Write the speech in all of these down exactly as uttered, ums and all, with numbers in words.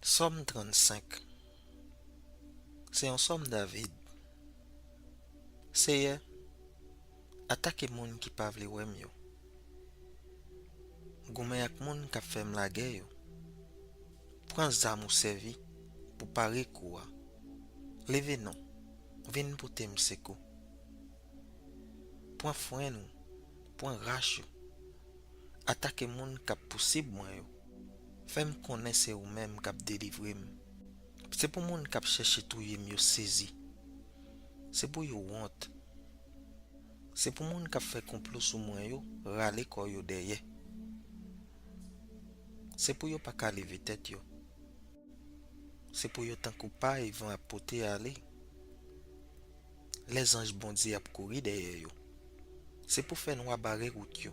Sòm trannsenk. Se yon sòm David. Seyè, atake moun ki pa vle wè m yo. Goumen ak moun k ap fè m lagè yo. Pran zam ou sèvi pou pare kou a. Leve non, vin pote m sekou. Pran frenn ou, pran rach ou. Atake moun k ap pousib mwen yo. Fè m konnen se ou menm k ap delivre m. Se pou moun k ap chèche touye m yo sezi. Se pou yo wont. Se pou moun k ap fè konplo sou mwen yo rale kò yo dèyè. Se pou yo pa ka leve tèt yo. Se pou yo tankou pay van ap pote ale. Lèzanj Bondye ap kouri dèyè yo. Se pou fènwa bare wout yo,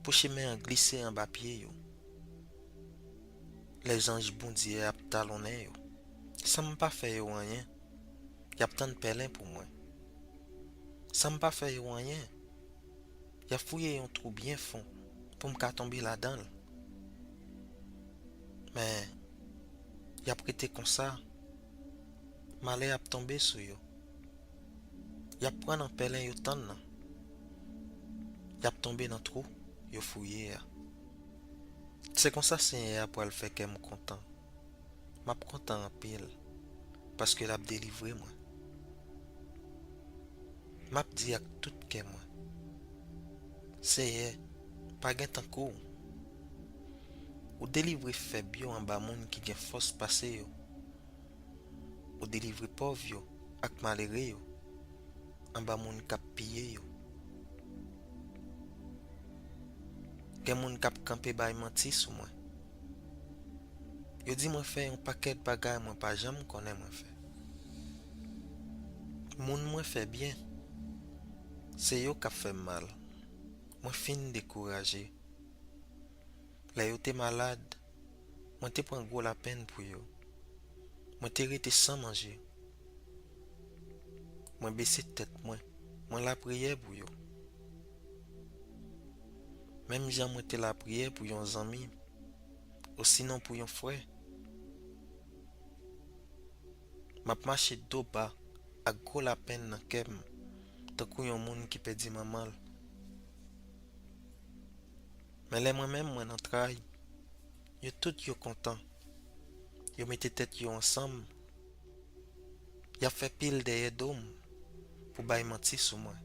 pou chimen an glise anba pye yo. Lèzanj Bondye ap talonnen yo. San m pa fè yo anyen, y ap tann pèlen pou mwen. San m pa fè yo anyen, y ap fouye yon twou byen fon pou m ka tonbe ladan l. Men, y ap rete konsa, malè ap tonbe sou yo. Y ap pran nan pèlen yo tann nan. Y ap tonbe nan twou yo fouye a. Se konsa Senyè a pral fè kè m kontan. M ap kontan anpil, paske l ap delivre mwen. M ap di ak tout kè mwen, Seyè, pa gen tankou w. Ou delivre fèb yo anba moun ki gen fòs pase yo. Ou delivre pòv yo ak malere yo anba moun k ap piye yo. Gen moun k ap kanpe bay manti sou mwen. Yo di mwen fè yon pakèt bagay mwen pa janm konnen mwen fè. Moun mwen fè byen, se yo k ap fè m mal. Mwen fin dekouraje. Lè yo te malad, mwen te pran gwo lapenn pou yo. Mwen te rete san manje. Mwen bese tèt mwen, mwen lapriyè pou yo. Menm jan mwen te lapriyè pou yon zanmi, osinon pou yon frè. M ap mache do ba ak gwo lapenn nan kè m, tankou yon moun ki pèdi manman l. Men lè mwen menm mwen nan tray, yo tout yo kontan. Yo mete tèt yo ansanm. Y ap fè pil dèyè do m pou bay manti sou mwen.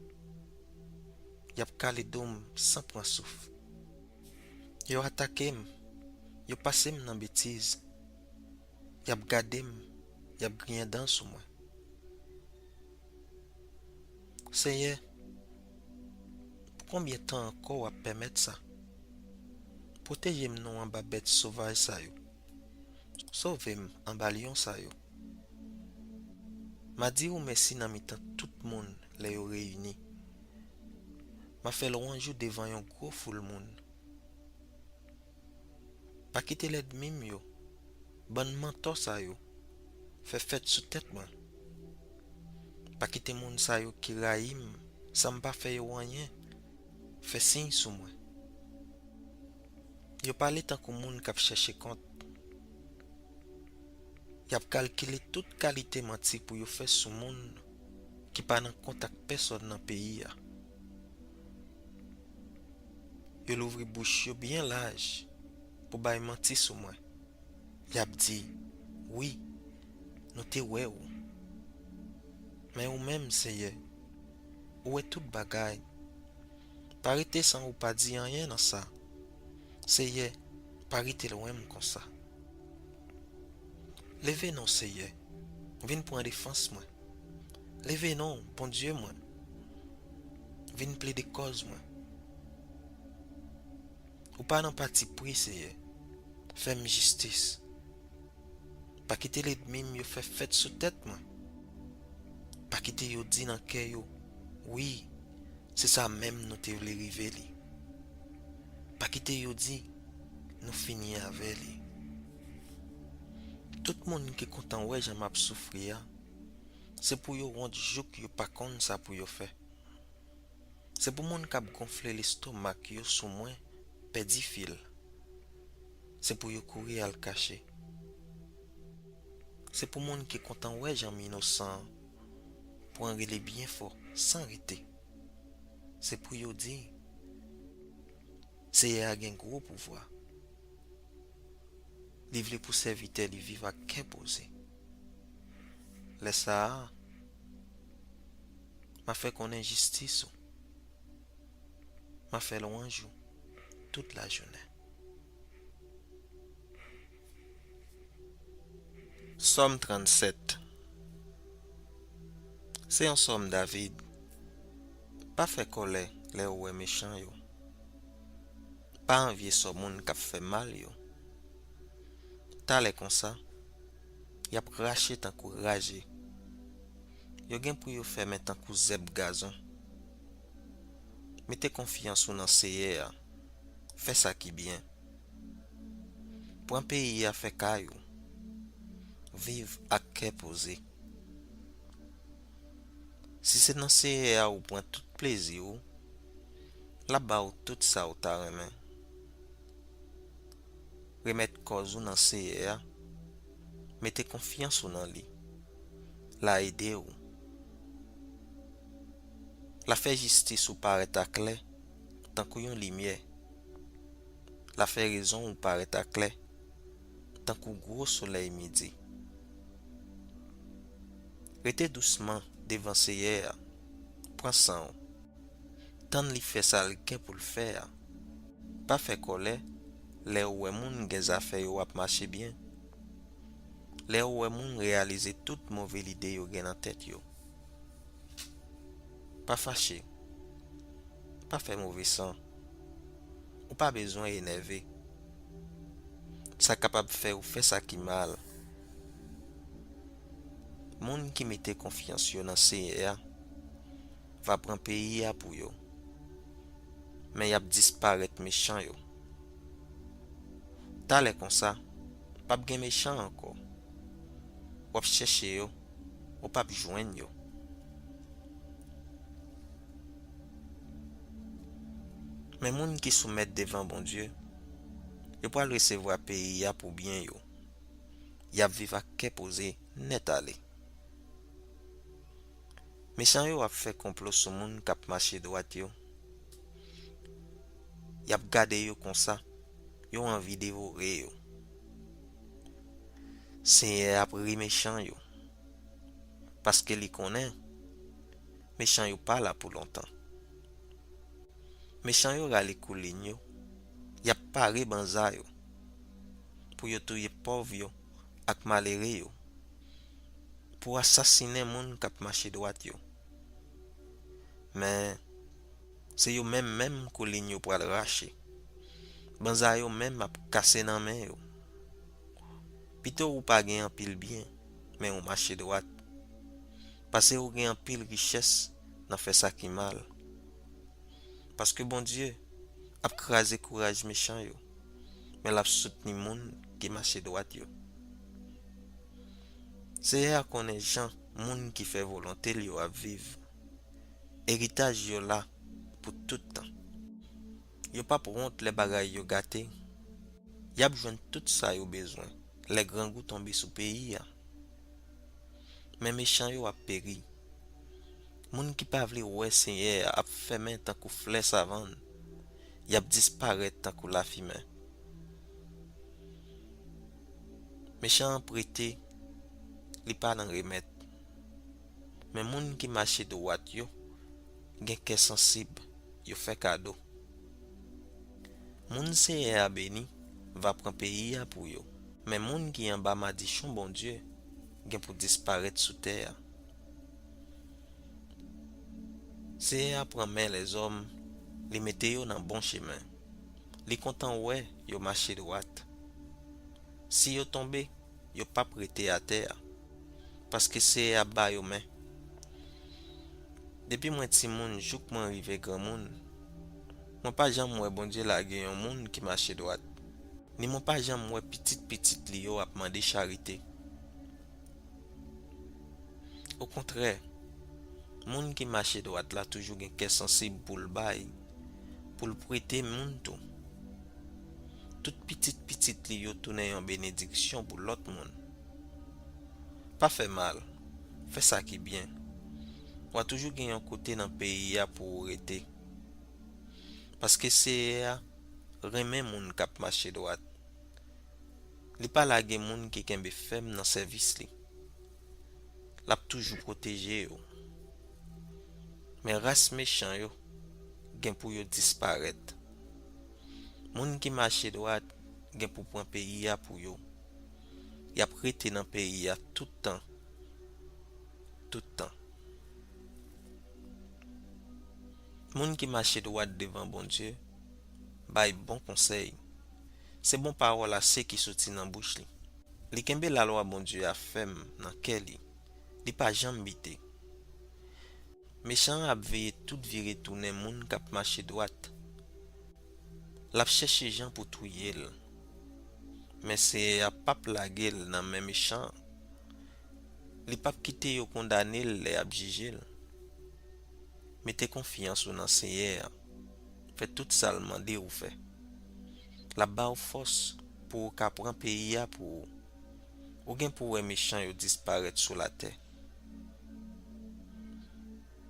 Y ap kale do m san pran souf. Yo atake m, yo pase m nan betiz. Y ap gade m, y ap griyen dan sou mwen. Seyè, pou konbyen tan ankò w ap pèmèt sa? Pwoteje m non anba bèt sovaj sa yo. Sove m anba lyon sa yo. M a di ou mèsi nan mitan tout moun lè yo reyini. M a fè lwanj ou devan yon gwo foul moun. Pa kite lènmi m yo, bann mantò sa yo, fè fèt sou tèt mwen. Pa kite moun sa yo ki rayi m san m pa fè yo anyen fè siy sou mwen. Yo pale tankou moun k ap chèche kont. Y ap kalkile tout kalite manti pou yo fè sou moun ki pa nan kont ak pèsòn nan peyi a. Yo louvri bouch yo byen laj pou bay manti sou mwen. Y ap di, "Wi, nou te wè w." Men ou menm, Seyè, ou wè tout bagay. Pa rete san ou pa di anyen nan sa. Seyè, pa rete lwen m konsa. Leve non, Seyè, vin pran defans mwen. Leve non, Bondye mwen, vin plede kòz mwen. Ou pa nan patipri, Seyè. Fè m jistis. Pa kite lènmi m yo fè fèt sou tèt mwen. Pa kite yo di nan kè yo, "Wi, se sa menm nou te vle rive li." Pa kite yo di, "Nou fini avè li." Tout moun ki kontan wè jan m ap soufri a, se pou yo wont jouk yo pa konn sa pou yo fè. Se pou moun k ap gonfle lestomak yo sou mwen pèdi fil. Se pou yo kouri al kache. Se pou moun ki kontan wè janm inosan an pran rele byen fò, san rete. Se pou yo di, Seyè a gen gwo pouvwa. Li vle pou sèvitè li viv ak kè poze. Lè sa a, m a fè konnen jistis ou. M a fè lwanj ou tout lajounen. Sòm trannsèt. Se yon sòm David. Pa fè kòlè lè ou wè mechan yo. Pa anvye sò moun k ap fè mal yo. Talè konsa, y ap rache tankou raje. Yo gen pou yo fèmen tankou zèb gazon. Mete konfyans ou nan Seyè a. Fè sa ki byen. Pran peyi a fè kay ou. Viv ak kè poze. Si se nan Seyè a ou pran tout plezi ou, l ap ba ou tout sa ou ta renmen. Remèt kòz ou nan Seyè a, mete konfyans ou nan li. L a ede ou. L a fè jistis ou parèt aklè tankou yon limyè. L a fè rezon ou parèt aklè tankou gwo solèy midi. Rete dousman devan Seyè a, pran san w. Tann li fè sa l gen pou l fè a. Pa fè kòlè lè ou wè moun gen zafè yo ap mache byen. Lè ou wè moun reyalize tout move lide yo gen nan tèt yo. Pa fache. Pa fè move san. Ou pa bezwen enève. Sa kapab fè ou fè sa ki mal. Moun ki mete konfyans yo nan Seyè a va pran peyi a pou yo. Men y ap disparèt mechan yo. Talè konsa, p ap gen mechan ankò. W ap chèche yo, ou p ap jwenn yo. Men moun ki soumèt devan Bondye, yo pral resevwa peyi a pou byen yo. Y ap viv ak kè poze nèt ale. Mechan yo ap fè konplo sou moun k ap mache dwat yo. Y ap gade yo konsa, yo anvi devore yo. Senyè a ap ri mechan yo, paske li konnen mechan yo pa la pou lontan. Mechan yo rale koulin yo, y ap pare banza yo pou yo touye pòv yo ak malere yo, pou asasinen moun k ap mache dwat yo. Men, se yo menm menm koulin yo pral rache. Banza yo menm ap kase nan men yo. Pito ou pa gen anpil byen, men ou mache dwat, pase ou gen anpil richès nan fè sa ki mal. Paske Bondye ap kraze kouraj mechan yo, men l ap soutni moun ki mache dwat yo. Senyè a konnen jan moun ki fè volonte l yo ap viv. Eritaj yo la pou tout tan. Yo p ap wont lè bagay yo gate. Y ap jwenn tout sa yo bezwen lè grangou tonbe sou peyi a. Men mechan yo ap peri. Moun ki pa vle wè Senyè a ap fèmen tankou flè savann. Y ap disparèt tankou lafimen. Mechan an prete, li pa nan remèt. Men moun ki mache dwat yo gen kè sansib, yo fè kado. Moun Senyè a beni va pran peyi a pou yo, men moun ki anba madichon Bondye gen pou disparèt sou tè a. Senyè a pran men lèzòm, li mete yo nan bon chemen. Li kontan wè yo mache dwat. Si yo tonbe, yo p ap rete atè a, paske Senyè a ba yo men. Depi mwen timoun jouk mwen rive granmoun, mwen pa janm wè Bondye lage yon moun ki mache dwat, ni mwen pa janm wè pitit pitit li yo ap mande charite. Okontrè, moun ki mache dwat la toujou gen kè sansib pou l bay, pou l prete moun tou. Tout pitit pitit li yo tounen yon benediksyon pou lòt moun. Pa fè mal. Fè sa ki byen. W a toujou gen yon kote nan peyi a pou ou rete. Paske Seyè a renmen moun k ap mache dwat. Li pa lage moun ki kenbe fèm nan sèvis li. L ap toujou pwoteje yo. Men ras mechan yo gen pou yo disparèt. Moun ki mache dwat gen pou pran peyi a pou yo. Y ap rete nan peyi a tout tan. Tout tan. Moun ki mache dwat devan Bondye bay bon konsèy. Se bon pawòl ase ki soti nan bouch li. Li kenbe lalwa Bondye a fèm nan kè li. Li pa janm bite. Mechan an ap veye tout vire tounen moun k ap mache dwat. L ap chèche jan pou touye l. Men Seyè a p ap lage l nan men mechan an. Li p ap kite yo kondane l lè y ap jije l. Mete konfyans ou nan Seyè a. Fè tout sa l mande w fè. L ap ba w fòs pou w ka pran peyi a pou ou. Ou gen pou w wè mechan yo disparèt sou latè.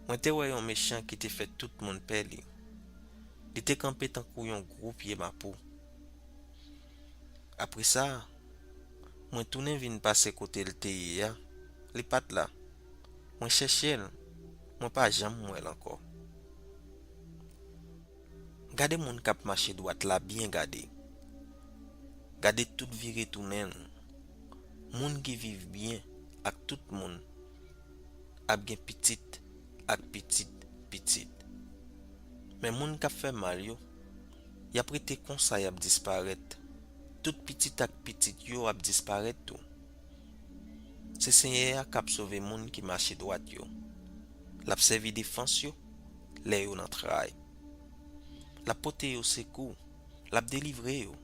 Mwen te wè yon mechan ki te fè tout moun pè li. Li te kanpe tankou yon gwo pye mapou. Apre sa, mwen tounen vin pase kote l te ye a. Li pa t la. Mwen chèche l, mwen pa janm wè l ankò. Gade moun k ap mache dwat la byen gade. Gade tout vire tounen l. Moun ki viv byen ak tout moun ap gen pitit ak pitit pitit. Men moun k ap fè mal yo, y ap rete konsa, y ap disparèt. Tout pitit ak pitit yo ap disparèt tou. Se Senyè a k ap sove moun ki mache dwat yo. L ap sèvi defans yo lè yo nan tray. L ap pote yo sekou, l ap delivre yo.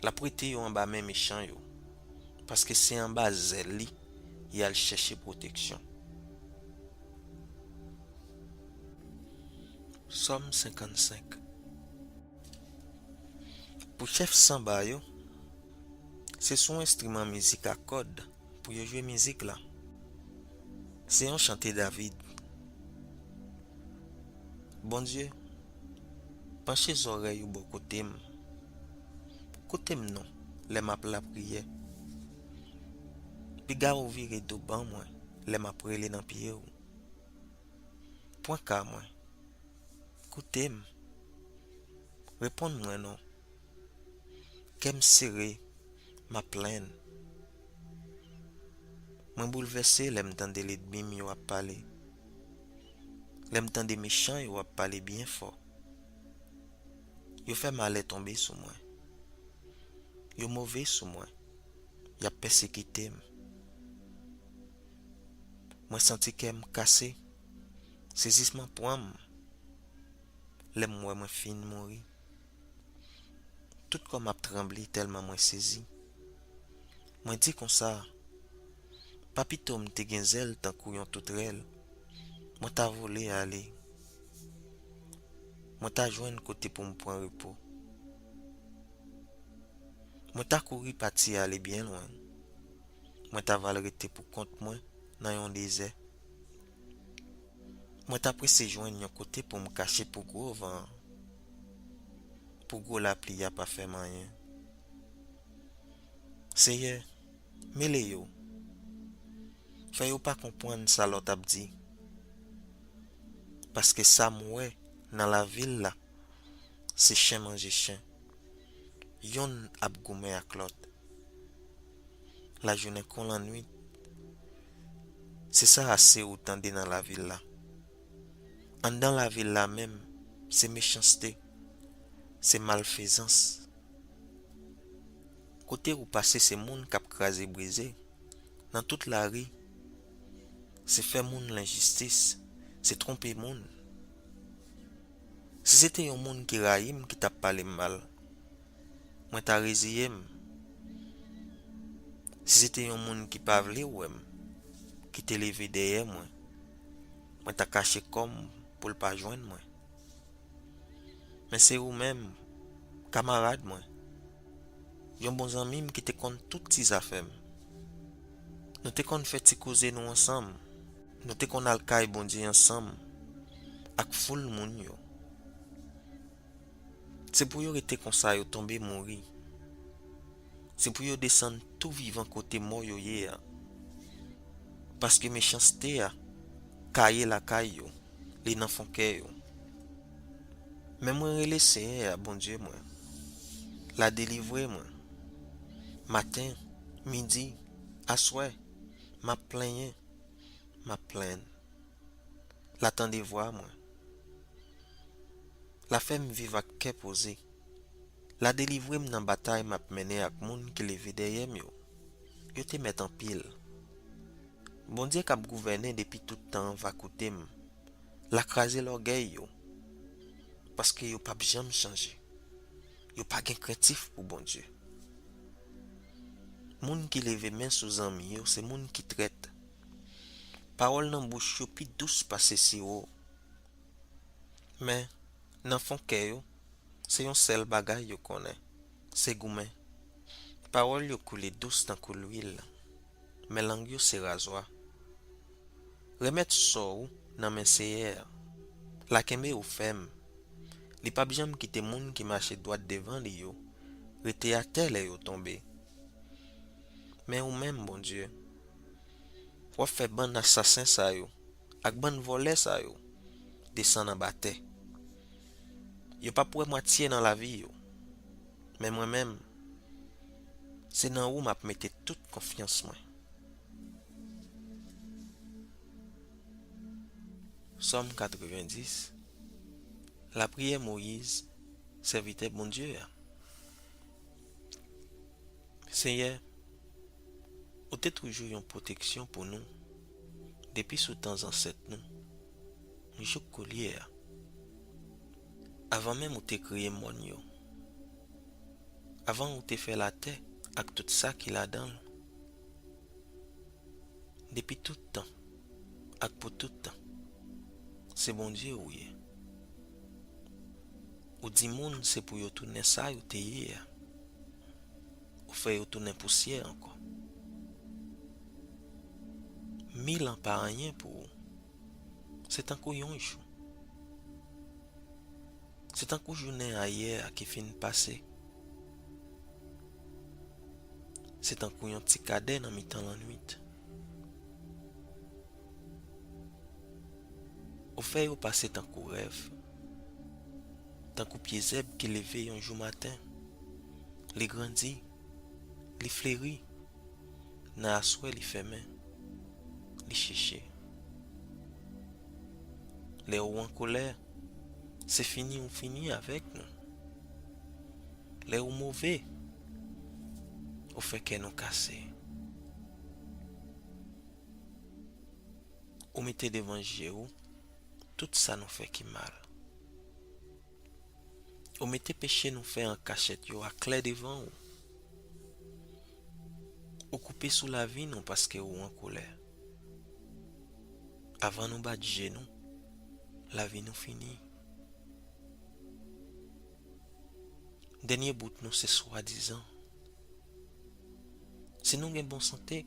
L ap wete yo anba men mechan yo, paske se anba zèl li y al chèche pwoteksyon. Sòm senkannsenk. Pou chèf sanba yo, se sou enstriman mizik a kòd pou yo jwe mizik la. Se yon chante David. Bondye, panche zòrèy ou bò kote m. Koute m non lè m ap lapriyè. Piga ou vire do ban mwen lè m ap rele nan pye w. Pran ka mwen. Koute m. Reponn mwen non. Kè m sere, m ap plenn. Mwen boulvèse lè m tande lènmi m yo ap pale. Lè m tande mechan yo ap pale byen fò. Yo fè malè tonbe sou mwen. Yo move sou mwen. Y ap pèsekite m. Mwen santi kè m kase. Sezisman pran m lè m wè mwen fin mouri. Tout kò m ap tranble tèlman mwen sezi. Mwen di konsa, pa pito m te gen zèl tankou yon toutrèl, mwen ta vole ale. Mwen ta jwenn kote pou m pran repo. Mwen ta kouri pati ale byen lwen. Mwen ta va al rete pou kont mwen nan yon dezè. Mwen ta prese jwenn yon kote pou m kache pou gwo van an, pou gwo lapli a pa fè m anyen. Seyè, mele yo. Fè yo pa konprann sa lòt ap di. Paske sa m wè nan lavil la, se chen manje chen. Yonn ap goumen ak lòt. Lajounen kon lannwit. Se sa ase ou tande nan lavil la. Anndan lavil la menm, se mechanste, se malfezans. Kote ou pase, se moun k ap kraze brize. Nan tout lari, se fè moun lenjistis, se twonpe moun. Si se te yon moun ki rayi m ki t ap pale m mal, mwen ta reziye m. Si se te yon moun ki pa vle wè m, ki te leve dèyè mwen, mwen ta kache kò m pou l pa jwenn mwen. Men se ou menm, kamarad mwen, yon bon zanmi m ki te konn tout ti zafè m. Nou te konn fè ti koze nou ansanm. Nou te konn al kay Bondye ansanm ak foul moun yo. Se pou yo rete konsa, yo tonbe mouri. Se pou yo desann tou vivan kote mò yo ye a. Paske mechanste a kaye lakay yo, li nan fon kè yo. Men mwen rele Senyè a, Bondye mwen. L a delivre mwen. Maten, midi, aswè, m ap plenyen, m ap plenn. L a tande vwa mwen. L a fè m viv ak kè poze. L a delivre m nan batay m ap mennen ak moun ki leve dèyè m yo. Yo te mèt anpil. Bondye k ap gouvènen depi tout tan an va koute m. L a kraze lògèy yo, paske yo p ap janm chanje. Yo pa gen krentif pou Bondye. Moun ki leve men sou zanmi yo se moun ki trèt. Pawòl nan bouch yo pi dous pase siwo. Men, nan fon kè yo, se yon sèl bagay yo konnen, se goumen. Pawòl yo koule dous tankou lwil, men lang yo se razwa. Remèt sò ou nan men Seyè a. L a kenbe ou fèm. Li p ap janm kite moun ki mache dwat devan li yo rete atè lè yo tonbe. Men ou menm, Bondye, w ap fè bann asasen sa yo ak bann vòlè sa yo desann anba tè. Yo p ap wè mwatye nan lavi yo. Men mwen menm, se nan ou m ap mete tout konfyans mwen. Sòm katrevenndis. Lapriyè Moyiz, sèvitè Bondye a. Senyè, ou te toujou yon pwoteksyon pou nou, depi sou tan zansèt nou, jouk koulye a. Avan menm ou te kreye mòn yo, avan ou te fè latè ak tout sa ki ladan l, depi tout tan ak pou tout tan, se Bondye ou ye. Ou di moun se pou yo tounen sa yo te ye a. Ou fè yo tounen pousyè ankò. Mil an pa anyen pou ou. Se tankou yon jou. Se tankou jounen ayè a ki fin pase. Se tankou yon ti kadè nan mitan lannwit. Ou fè yo pase tankou rèv, tankou pye zèb ki leve yon jou maten. Li grandi, li fleri, nan aswè li fèmen, li cheche. Lè ou an kolè, se fini ou fini avèk nou. Lè ou move, ou fè kè nou kase. Ou mete devan je ou tout sa nou fè ki mal. Ou mete peche nou fè an kachèt yo aklè devan ou. Ou koupe sou lavi nou paske ou an kolè. Avan nou bat je nou, lavi nou fini. Dènye bout nou se swadizan. Si nou gen bon sante,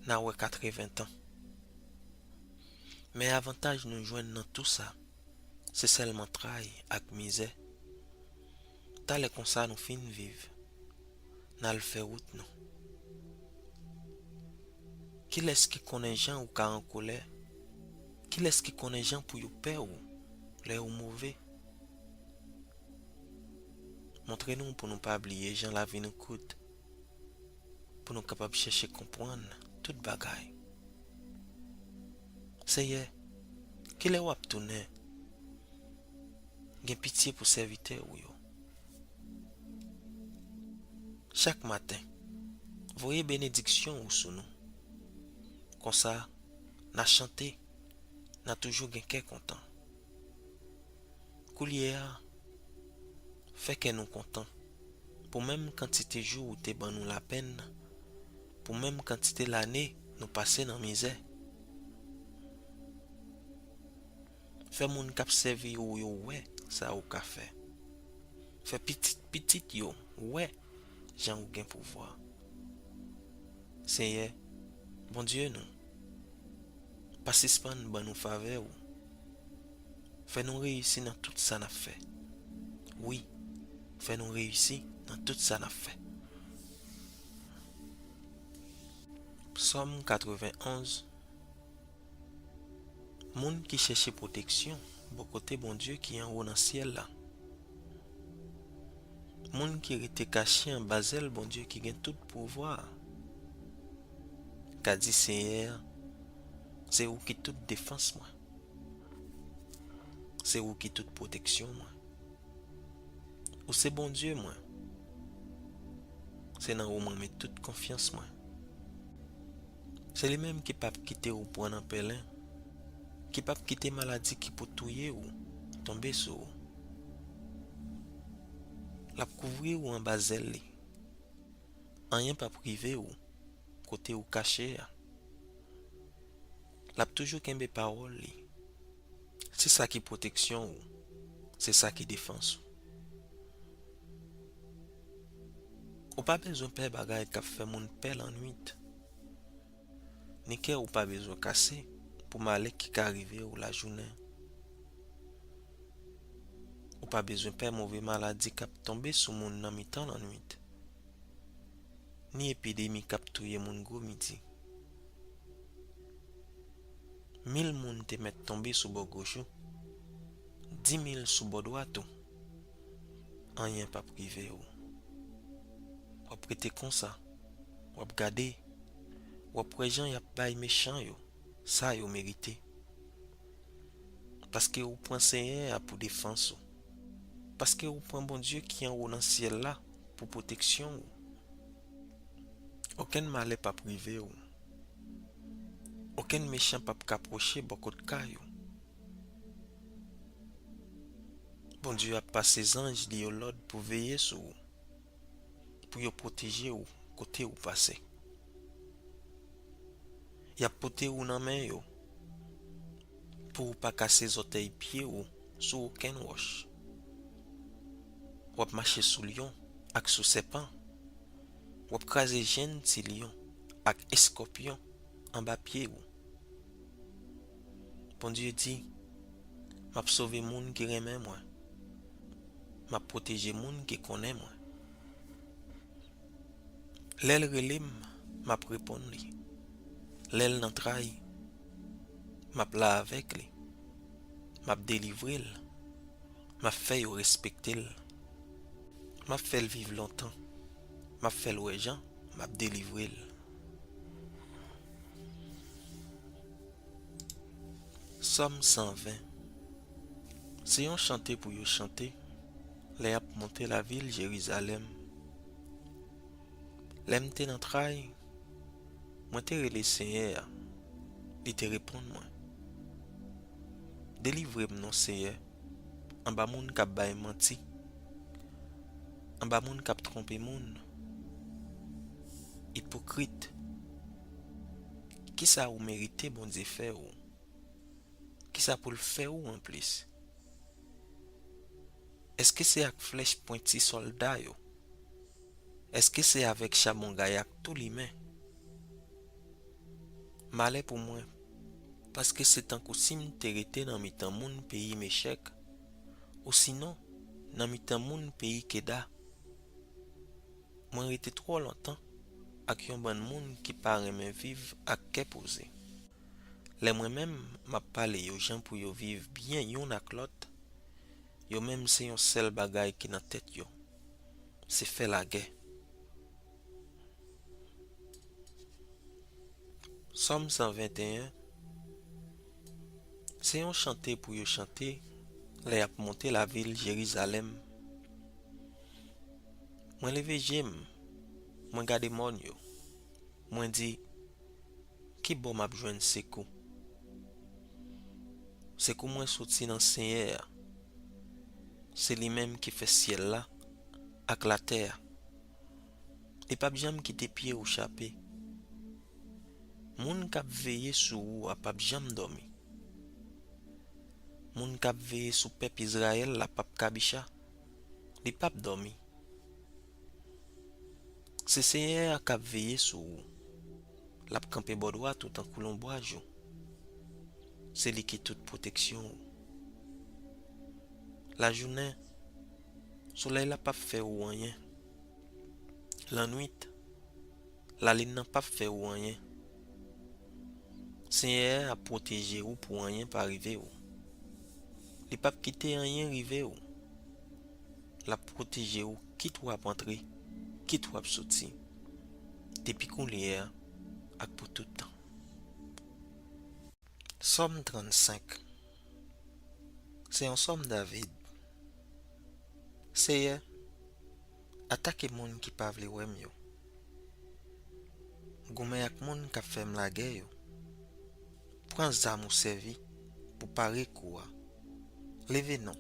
n a wè katreven tan. Men avantaj nou jwenn nan tou sa, se sèlman tray ak mizè. Talè konsa nou fin viv, n al fè wout nou. Kilès ki konnen jan ou ka an kolè? Kilès ki konnen jan pou yo pè ou lè ou move? Montre nou pou nou pa bliye jan lavi nou kout, pou nou kapab chèche konprann tout bagay. Seyè, kilè w ap tounen? Gen pitye pou sèvitè ou yo. Chak maten, voye benediksyon ou sou nou. Konsa, n a chante, n a toujou gen kè kontan. Koulye a, fè kè nou kontan pou menm kantite jou ou te ban nou lapenn, pou menm kantite lane nou pase nan mizè. Fè moun k ap sèvi ou yo wè sa ou ka fè. Fè pitit pitit yo wè jan ou gen pouvwa. Senyè, Bondye nou, pa sispann ban nou favè ou. Fè nou reyisi nan tout sa n ap fè. Wi, fè nou reyisi nan tout sa n ap fè. Sòm katrevenn onz. Moun ki chèche pwoteksyon bò kote Bondye ki anwo nan syèl la. Moun ki rete kache anba zèl Bondye ki gen tout pouvwa a. Ka di Senyè a, se ou ki tout defans mwen. Se ou ki tout pwoteksyon mwen. Ou se Bondye mwen. Se nan ou mwen met tout konfyans mwen. Se li menm ki p ap kite ou pran nan pèlen, ki p ap kite maladi ki pou touye ou tonbe sou ou. L ap kouvri ou anba zèl li. Anyen p ap rive ou kote ou kache a. L ap toujou kenbe pawòl li. Se sa ki pwoteksyon ou. Se sa ki defans ou. Ou pa bezwen pè bagay k ap fè moun pè lannwit. Ni kè ou pa bezwen kase pou malè ki ka rive ou lajounen. Ou pa bezwen pè move maladi k ap tonbe sou moun nan mitan lannwit, ni epidemi k ap touye moun gwo midi. Mil moun te mèt tonbe sou bò goch ou, di mil sou bò dwat ou. Anyen p ap rive ou. W ap rete konsa, w ap gade, w ap wè jan y ap bay mechan yo sa yo merite. Paske ou pran Senyè a pou defans ou. Paske ou pran Bondye ki anwo nan syèl la pou pwoteksyon ou. Okenn malè p ap rive ou. Okenn mechan p ap ka pwoche bò kot kay ou. Bondye ap pase zanj li yo lòd pou veye sou ou, pou yo pwoteje ou kote ou pase. Y ap pote ou nan men yo pou ou pa kase zòtèy pye ou sou okenn wòch. W ap mache sou lyon ak sou sèpan. W ap kraze jenn ti lyon ak eskòpyon anba pye ou. Bondye di, m ap sove moun ki renmen mwen. M ap pwoteje moun ki konnen mwen. Lè l rele m, m ap reponn li. Lè l nan tray, m ap la avèk li. M ap delivre l. M ap fè yo respekte l. M ap fè l viv lontan. M ap fè l wè jan m ap delivre l. Sòm san ven. Se yon chante pou yo chante lè y ap monte lavil Jerizalèm. Lè m te nan tray, mwen te rele Senyè a, li te reponn mwen. Delivre m non Senyè, anba moun k ap bay manti, anba moun k ap twonpe moun. Ipokrit, kisa ou merite Bondye fè ou? Kisa pou l fè ou anplis? Èske se ak flèch pwenti sòlda yo? Èske se avèk chabon gay ak tou limen? Malè pou mwen, paske se tankou si m te rete nan mitan moun peyi Mechèk, osinon nan mitan moun peyi Keda. Mwen rete twò lontan ak yon bann moun ki pa renmen viv ak kè poze. Lè mwen menm m ap pale yo jan pou yo viv byen youn ak lòt, yo menm se yon sèl bagay ki nan tèt yo, se fè lagè. Sòm san venteyen. Se yon chante pou yo chante lè y ap monte lavil Jerizalèm. Mwen leve je m, mwen gade mòn yo, mwen di, ki bò m ap jwenn sekou? Sekou mwen soti nan Senyè a. Se li menm ki fè syèl la ak latè a. Li p ap janm kite pye ou chape. Moun k ap veye sou ou a p ap janm dòmi. Moun k ap veye sou pèp Izrayèl la p ap kabicha. Li p ap dòmi. Se Senyè a k ap veye sou ou. L ap kanpe bò dwat ou tankou lonbraj ou. Se li ki tout pwoteksyon ou. Lajounen, solèy la p ap fè ou anyen. Lannwit, lalin nan p ap fè ou anyen. Senyè a ap pwoteje ou pou anyen pa rive ou. Li p ap kite anyen rive ou. L ap pwoteje ou kit w ap antre, kit w ap soti, depi kounye a ak pou tout tan. Sòm trannsenk. Se yon sòm David. Seyè, atake moun ki pa vle wè m yo. Goumen ak moun k ap fè m lagè yo. Pran zam ou sèvi pou pare kou a. Leve non,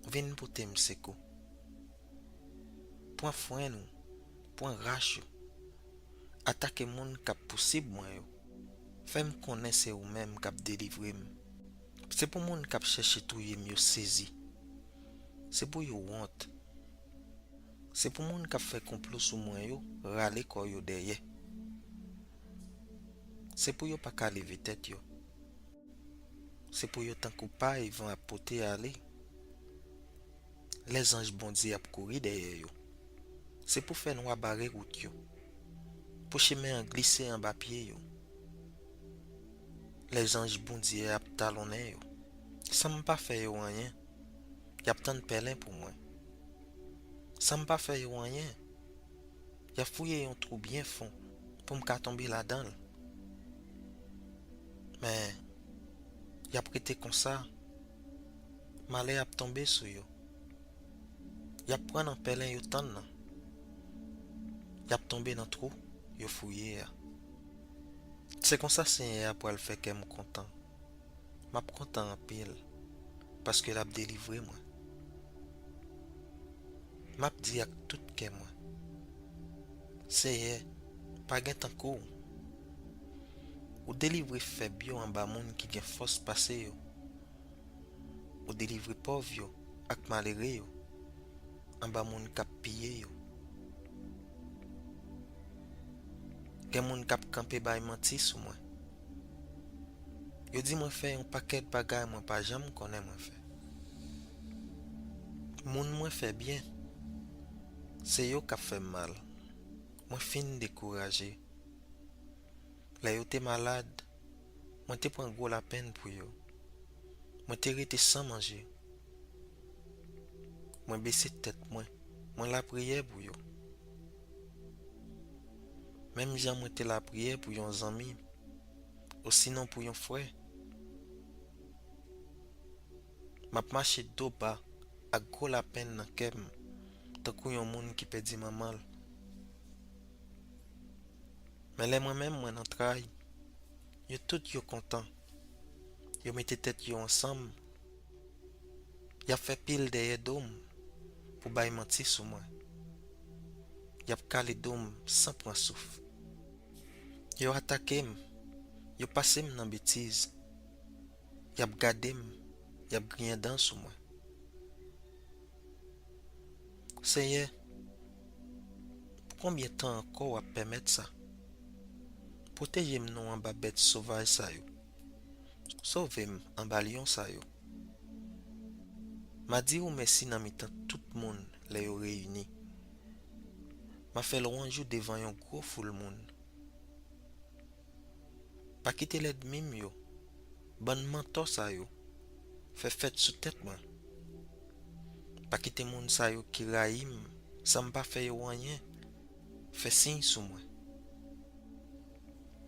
vin pote m sekou. Pran frenn ou, pran rach ou. Atake moun k ap pousib mwen yo. Fè m konnen se ou menm k ap delivre m. Se pou moun k ap chèche touye m yo sezi. Se pou yo wont. Se pou moun k ap fè konplo sou mwen yo rale kò yo dèyè. Se pou yo pa ka leve tèt yo. Se pou yo tankou pay van ap pote ale. Lèzanj Bondye ap kouri dèyè yo. Se pou fè nwa bare wout yo, pou chimen an glise anba pye yo. Lèzanj Bondye ap talonnen yo. San m pa fè yo anyen, y ap tann pèlen pou mwen. San m pa fè yo anyen, y ap fouye yon twou byen fon pou m ka tonbe ladan l. Men, y ap rete konsa, malè ap tonbe sou yo. Y ap pran nan pèlen yo tann nan. Y ap tonbe nan twou yo fouye a. Se konsa Senyè a pral fè kè m kontan. M ap kontan anpil, paske l ap delivre mwen. M ap di ak tout kè mwen, Seyè, pa gen tankou w. Ou delivre fèb yo anba moun ki gen fòs pase yo. Ou delivre pòv yo ak malere yo anba moun k ap piye yo. Gen moun k ap kanpe bay manti sou mwen. Yo di mwen fè yon pakèt bagay mwen pa janm konnen mwen fè. Moun mwen fè byen, se yo k ap fè m mal. Mwen fin dekouraje. Lè yo te malad, mwen te pran gwo lapenn pou yo. Mwen te rete san manje. Mwen bese tèt mwen, mwen lapriyè pou yo. Menm jan mwen te lapriyè pou yon zanmi, osinon pou yon frè. M ap mache do ba ak gwo lapenn nan kè m, tankou yon moun ki pèdi manman l. Men lè mwen menm mwen nan tray, yo tout yo kontan. Yo mete tèt yo ansanm. Y ap fè pil dèyè do m pou bay manti sou mwen. Y ap kale do m san pran souf. Yo atake m, yo pase m nan betiz. Y ap gade m, y ap griyen dan sou mwen. Seyè, pou konbyen tan ankò w ap pèmèt sa? Pwoteje m non anba bèt sovaj sa yo. Sove m anba lyon sa yo. M a di ou mèsi nan mitan tout moun lè yo reyini. M a fè lwanj ou devan yon gwo foul moun. Pa kite lènmi m yo, bann mantò sa yo, fè fèt sou tèt mwen. Pa kite moun sa yo ki rayi m san m pa fè yo anyen fè siy sou mwen.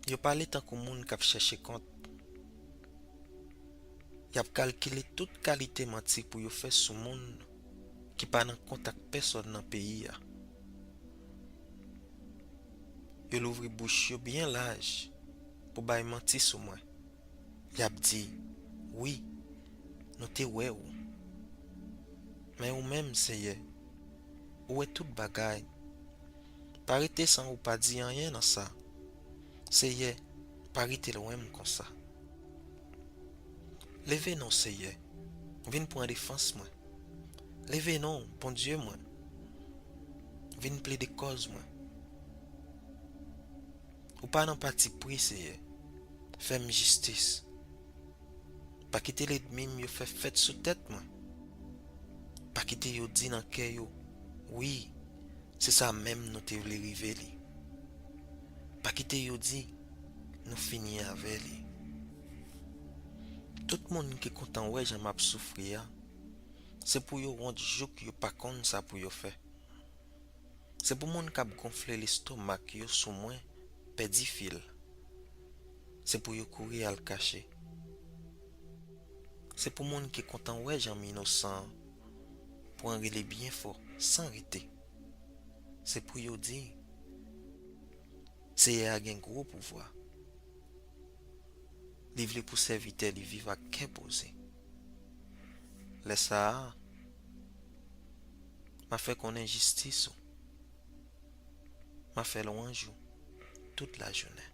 Yo pale tankou moun k ap chèche kont. Y ap kalkile tout kalite manti pou yo fè sou moun ki pa nan kont ak pèsonn nan peyi a. Yo louvri bouch yo byen laj pou bay manti sou mwen. Y ap di, "Wi, nou te wè ou." Men ou menm, Seyè, ou wè tout bagay. Pa rete san ou pa di anyen nan sa. Seyè, pa rete lwen m konsa. Leve non, Seyè, vin pran defans mwen. Leve non, Bondye mwen, vin plede kòz mwen. Ou pa nan pati pri, Seyè. Fè m jistis. Pa kite lènmi m yo fè fèt sou tèt mwen. Pa kite yo di nan kè yo, "Wi, se sa menm nou te vle rive li." Pa kite yo di, "Nou fini avè li." Tout moun ki kontan wè jan m ap soufri a, se pou yo wont jouk yo pa konn sa pou yo fè. Se pou moun k ap gonfle lestomak yo sou mwen pèdi fil. Se pou yo kouri al kache. Se pou moun ki kontan wè jan m inosan an pran rele byen fò san rete. Se pou yo di, "Seyè a gen gwo pouvwa. Li vle pou sèvitè li viv ak kè poze." Lè sa a, m a fè konnen jistis ou. M a fè lwanj ou tout lajounen.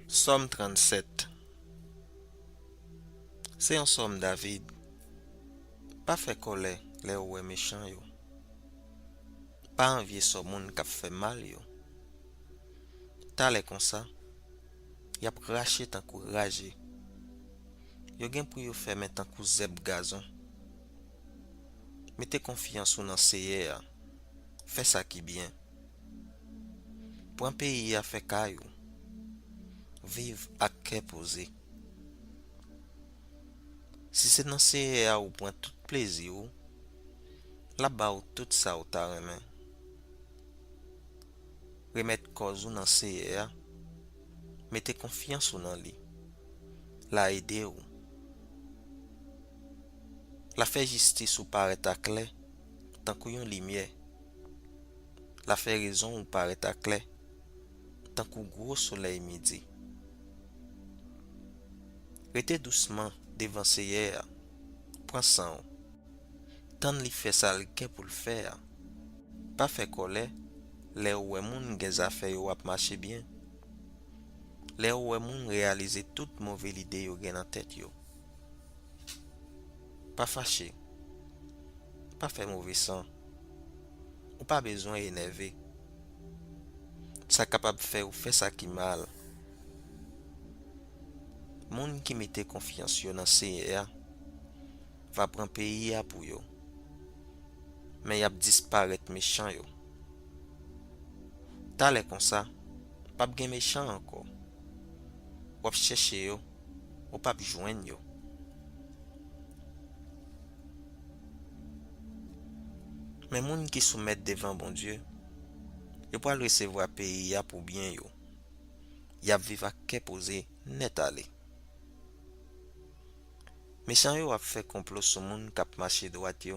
Sòm trannsèt. Se yon sòm David. Pa fè kòlè lè w wè mechan yo. Pa anvye sò moun k ap fè mal yo. Talè konsa, y ap rache tankou raje. Yo gen pou yo fèmen tankou zèb gazon. Mete konfyans ou nan Seyè a. Fè sa ki byen. Pran peyi a fè kay ou. Viv ak kè poze. Si se nan Seyè a ou pran tout plezi ou, l ap ba ou tout sa ou ta renmen. Remèt kòz ou nan Seyè a, mete konfyans ou nan li. L a ede ou. L a fè jistis ou parèt aklè tankou yon limyè. L a fè rezon ou parèt aklè tankou gwo solèy midi. Rete dousman devan Seyè a, pran san w. Tann li fè sa l gen pou l fè a. Pa fè kòlè lè w wè moun gen zafè yo ap mache byen. Lè w wè moun reyalize tout move lide yo gen nan tèt yo. Pa fache. Pa fè move san. Ou pa bezwen enève. Sa kapab fè ou fè sa ki mal. Moun ki mete konfyans yo nan Seyè a va pran peyi a pou yo. Men y ap disparèt mechan yo. Talè konsa, p ap gen mechan ankò. W ap chèche yo, ou p ap jwenn yo. Men moun ki soumèt devan Bondye, yo pral resevwa peyi a pou byen yo. Y ap viv ak kè poze nèt ale. Mechan yo ap fè konplo sou moun k ap mache dwat yo.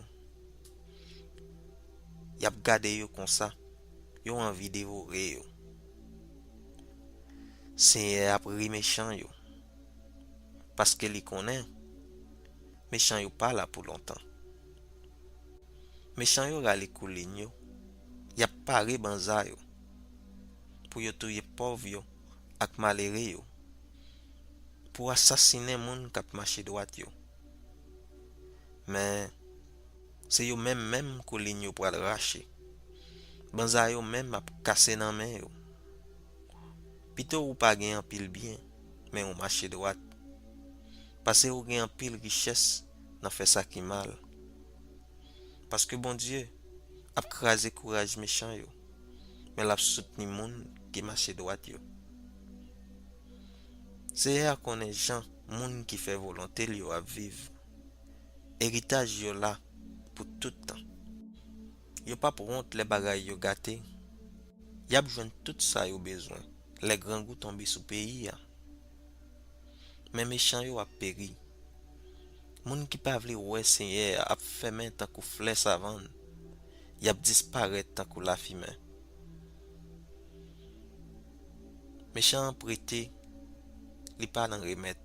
Y ap gade yo konsa, yo anvi devore yo. Senyè a ap ri mechan yo, paske li konnen mechan yo pa la pou lontan. Mechan yo rale koulin yo, y ap pare banza yo, pou yo touye pòv yo ak malere yo, pou asasinen moun k ap mache dwat yo. Men, se yo menm menm koulin yo pral rache. Banza yo menm ap kase nan men yo. Pito ou pa gen anpil byen, men ou mache dwat, pase ou gen anpil richès nan fè sa ki mal. Paske Bondye ap kraze kouraj mechan yo, men l ap soutni moun ki mache dwat yo. Seyè a konnen jan moun ki fè volonte l yo ap viv. Eritaj yo la pou tout tan. Yo p ap wont lè bagay yo gate. Y ap jwenn tout sa yo bezwen lè grangou tonbe sou peyi a. Men mechan yo ap peri. Moun ki pa vle wè Senyè a ap fèmen tankou flè savann. Y ap disparèt tankou lafimen. Mechan an prete, li pa nan remèt.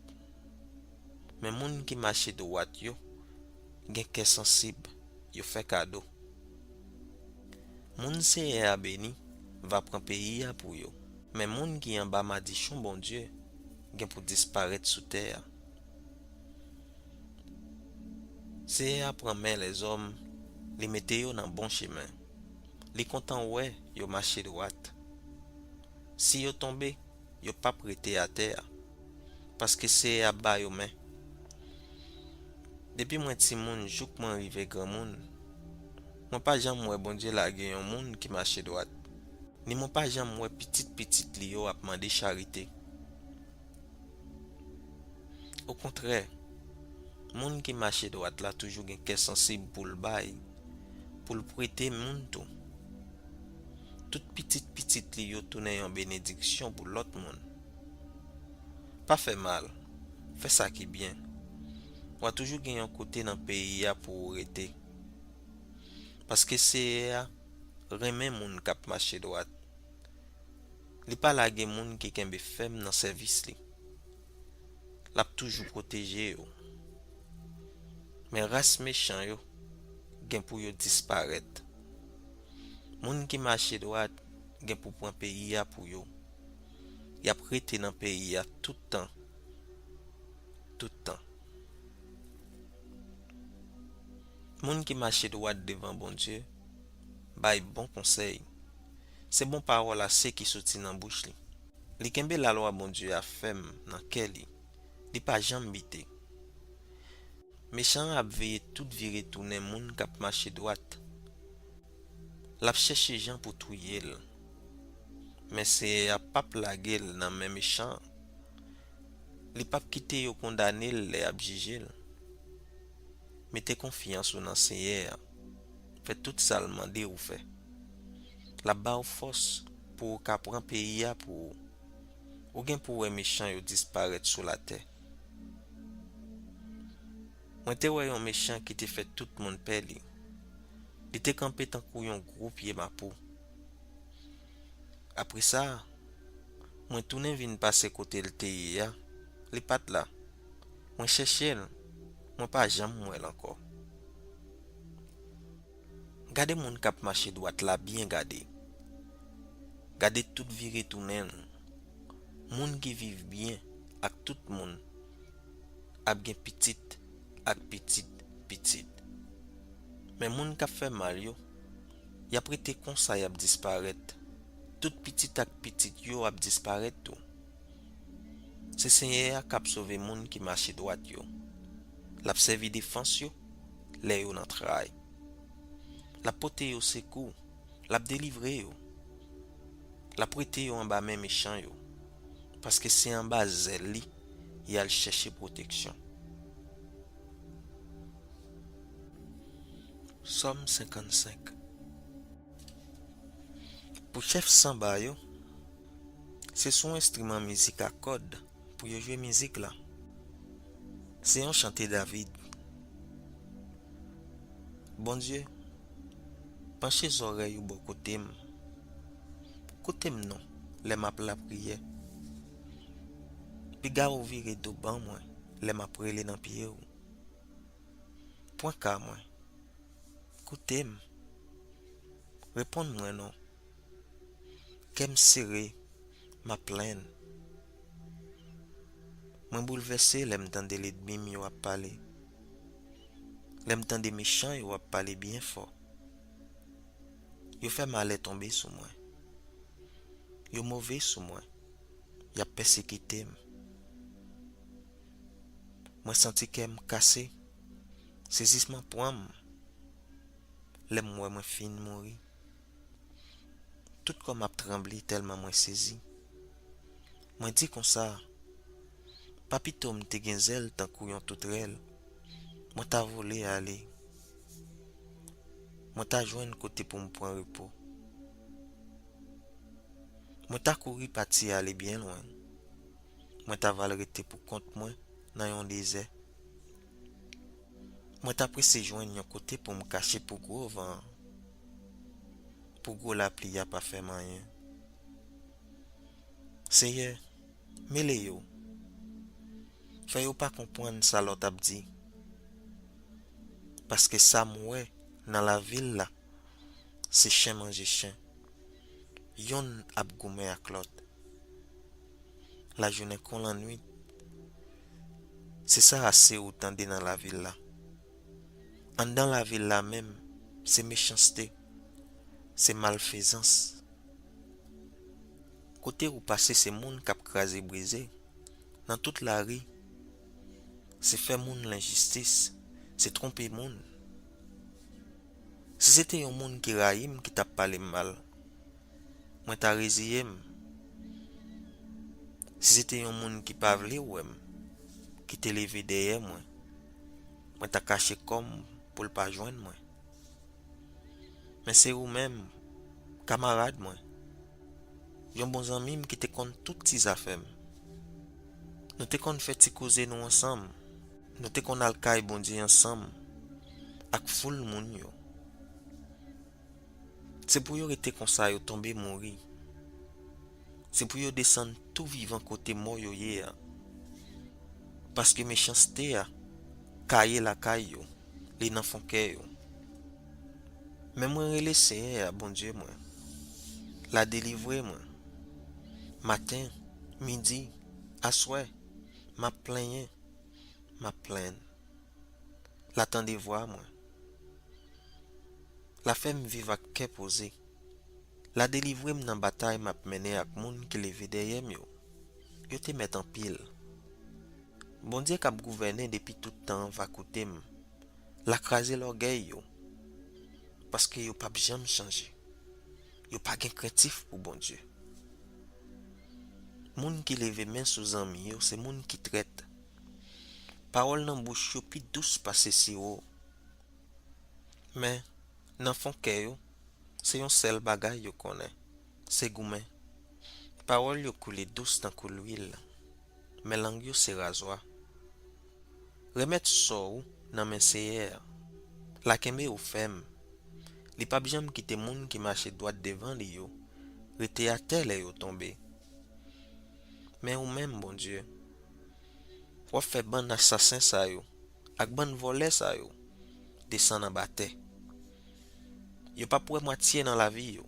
Men moun ki mache dwat yo gen kè sansib, yo fè kado. Moun Senyè a beni va pran peyi a pou yo, men moun ki anba madichon Bondye gen pou disparèt sou tè a. Senyè a pran men lèzòm, li mete yo nan bon chemen. Li kontan wè yo mache dwat. Si yo tonbe, yo p ap rete atè a, paske Seyè a ba yo men. Depi mwen timoun jouk mwen rive granmoun, mwen pa janm wè Bondye lage yon moun ki mache dwat, ni mwen pa janm wè pitit pitit li yo ap mande charite. Okontrè, moun ki mache dwat la toujou gen kè sansib pou l bay, pou l prete moun tou. Tout pitit pitit li yo tounen yon benediksyon pou lòt moun. Pa fè mal, fè sa ki byen. W a toujou gen yon kote nan peyi a pou ou rete. Paske Seyè a renmen moun k ap mache dwat. Li pa lage moun ki kenbe fèm nan sèvis li. L ap toujou pwoteje yo. Men ras mechan yo gen pou yo disparèt. Moun ki mache dwat gen pou pran peyi a pou yo. Y ap rete nan peyi a tout tan. Tout tan. Moun ki mache dwat devan Bondye bay bon konsèy. Se bon pawòl ase ki soti nan bouch li. Li kenbe lalwa Bondye a fèm nan kè li. Li pa janm bite. Mechan an ap veye tout vire tounen moun k ap mache dwat. L ap chèche jan pou touye l. Men Seyè a p ap lage l nan men mechan an. Li p ap kite yo kondane l lè y ap jije l. Mete konfyans ou nan Seyè a. Fè tout sa l mande ou fè. L ap ba w fòs pou ou ka pran peyi a pou ou. Ou gen pou wè mechan yo disparèt sou latè. Mwen te wè yon mechan ki te fè tout moun pè li. Li te kanpe tankou yon gwo pye mapou. Apre sa, mwen tounen vin pase kote l te ye a. Li pa t la. Mwen chèche l, mwen pa janm wè l ankò. Gade moun k ap mache dwat la byen gade. Gade tout vire tounen l. Moun ki viv byen ak tout moun ap gen pitit ak pitit pitit. Men moun k ap fè mal yo, y ap rete konsa, y ap disparèt. Tout pitit ak pitit yo ap disparèt tou. Se Senyè a k ap sove moun ki mache dwat yo. L ap sèvi defans yo lè yo nan tray. L ap pote yo sekou. L ap delivre yo. L ap prete yo anba men mechan yo, paske se anba zèl li y al chèche pwoteksyon. Sòm senkannsenk. Pou chèf sanba yo, se sou enstriman mizik a kòd pou yo jwe mizik la. Se yon chante David. Bondye, panche zòrèy ou bò kote m. Koute m non lè m ap lapriyè. Piga ou vire do ban mwen lè m ap rele nan pye w. Pran ka mwen. Koute m. Reponn mwen non. Kè m sere, m ap plenn. Mwen boulvèse lè m tande lènmi m yo ap pale. Lè m tande mechan yo ap pale byen fò. Yo fè malè tonbe sou mwen. Yo move sou mwen. Y ap pèsekite m. Mwen santi kè m kase. Sezisman pran m lè m wè mwen fin mouri. Tout kò m ap tranble tèlman mwen sezi. Mwen di konsa, pa pito m te gen zèl tankou yon toutwèl, mwen ta vole ale. Mwen ta jwenn kote pou m pran repo. Mwen ta kouri pati ale byen lwen. Mwen ta va al rete pou kont mwen nan yon dezè. Mwen ta prese jwenn yon kote pou m kache pou gwo van an, pou gwo lapli a pa fè m anyen. Seyè, mele yo. Fè yo pa konprann sa lòt ap di. Paske sa m wè nan lavil la, se chen manje chen. Yonn ap goumen ak lòt. Lajounen kon lannwit. Se sa ase ou tande nan lavil la. Anndan lavil la menm, se mechanste. se malfezans. Kote ou pase, se moun k ap kraze brize. Nan tout lari, se fè moun lenjistis, se twonpe moun. Si se te yon moun ki rayi m ki t ap pale m mal, mwen ta reziye m. Si se te yon moun ki pa vle wè m, ki te leve dèyè mwen, mwen ta kache kò m pou l pa jwenn mwen. Men se ou menm, kamarad mwen, yon bon zanmi m ki te konn tout ti zafè m. Nou te konn fè ti koze nou ansanm. Nou te konn al kay Bondye ansanm ak foul moun yo. Se pou yo rete konsa, yo tonbe mouri. Se pou yo desann tou vivan kote mò yo ye a. Paske mechanste a kaye lakay yo, li nan fon kè yo. Men mwen rele Seyè a, Bondye mwen. L a delivre mwen. Maten, midi, aswè, m ap plenyen, m ap plenn. L a tande vwa mwen. L a fè m viv ak kè poze. L a delivre m nan batay m ap mennen ak moun ki leve dèyè m yo. Yo te mèt anpil. Bondye k ap gouvène depi tout tan an va koute m. L a kraze lògèy yo, paske yo p ap janm chanje. Yo pa gen krentif pou Bondye. Moun ki leve men sou zanmi yo se moun ki trèt. Pawòl nan bouch yo pi dous pase siwo. Men, nan fon kè yo, se yon sèl bagay yo konnen, se goumen. Pawòl yo koule dous tankou lwil, men lang yo se razwa. Remèt sò ou nan men Seyè a. L a kenbe ou fèm. Li p ap janm kite moun ki mache dwat devan li yo rete atè lè yo tonbe. Men ou menm, Bondye, w ap fè bann asasen sa yo ak bann vòlè sa yo desann anba tè. Yo p ap wè mwatye nan lavi yo.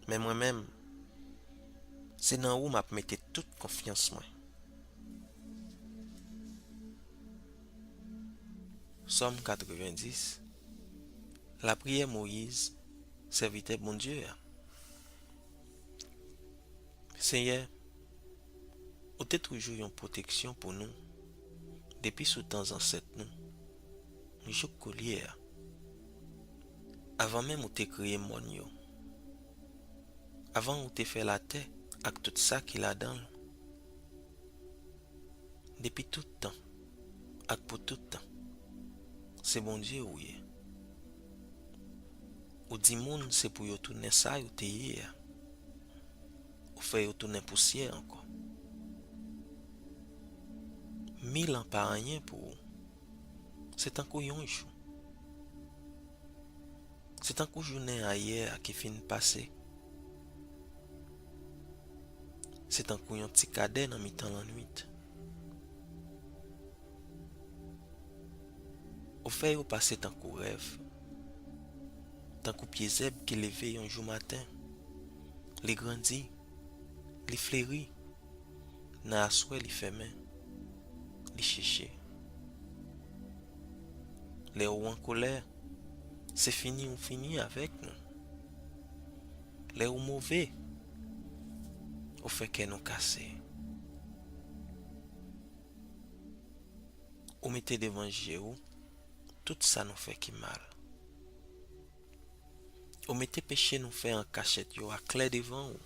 Men mwen menm, se nan ou m ap mete tout konfyans mwen. Sòm katrevenndis. Lapriyè Moyiz, sèvitè Bondye a. Seyè, ou te toujou yon pwoteksyon pou nou, depi sou tan zansèt nou, jouk koulye a. Avan menm ou te kreye mòn yo, avan ou te fè latè ak tout sa ki ladan l, depi tout tan ak pou tout tan, se Bondye ou ye. Ou di moun se pou yo tounen sa yo te ye a. Ou fè yo tounen pousyè ankò. Mil an pa anyen pou ou. Se tankou yon jou. Se tankou jounen ayè a ki fin pase. Se tankou yon ti kadè nan mitan lannwit. Ou fè yo pase tankou rèv, tankou pye zèb ki leve yon jou maten. Li grandi, li fleri, nan aswè li fèmen, li cheche. Lè ou an kolè, se fini ou fini avèk nou. Lè ou move, ou fè kè nou kase. Ou mete devan je ou tout sa nou fè ki mal. Ou mete peche nou fè an kachèt yo aklè devan ou.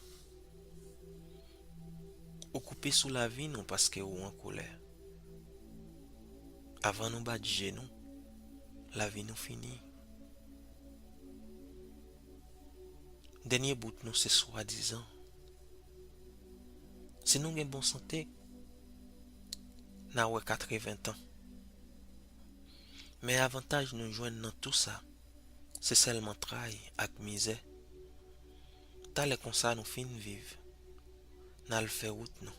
Ou koupe sou lavi nou paske ou an kolè. Avan nou bat je nou, lavi nou fini. Dènye bout nou se swadizan. Si nou gen bon sante, n a wè katreven tan. Men avantaj nou jwenn nan tou sa, se sèlman tray ak mizè. Talè konsa nou fin viv, n al fè wout nou.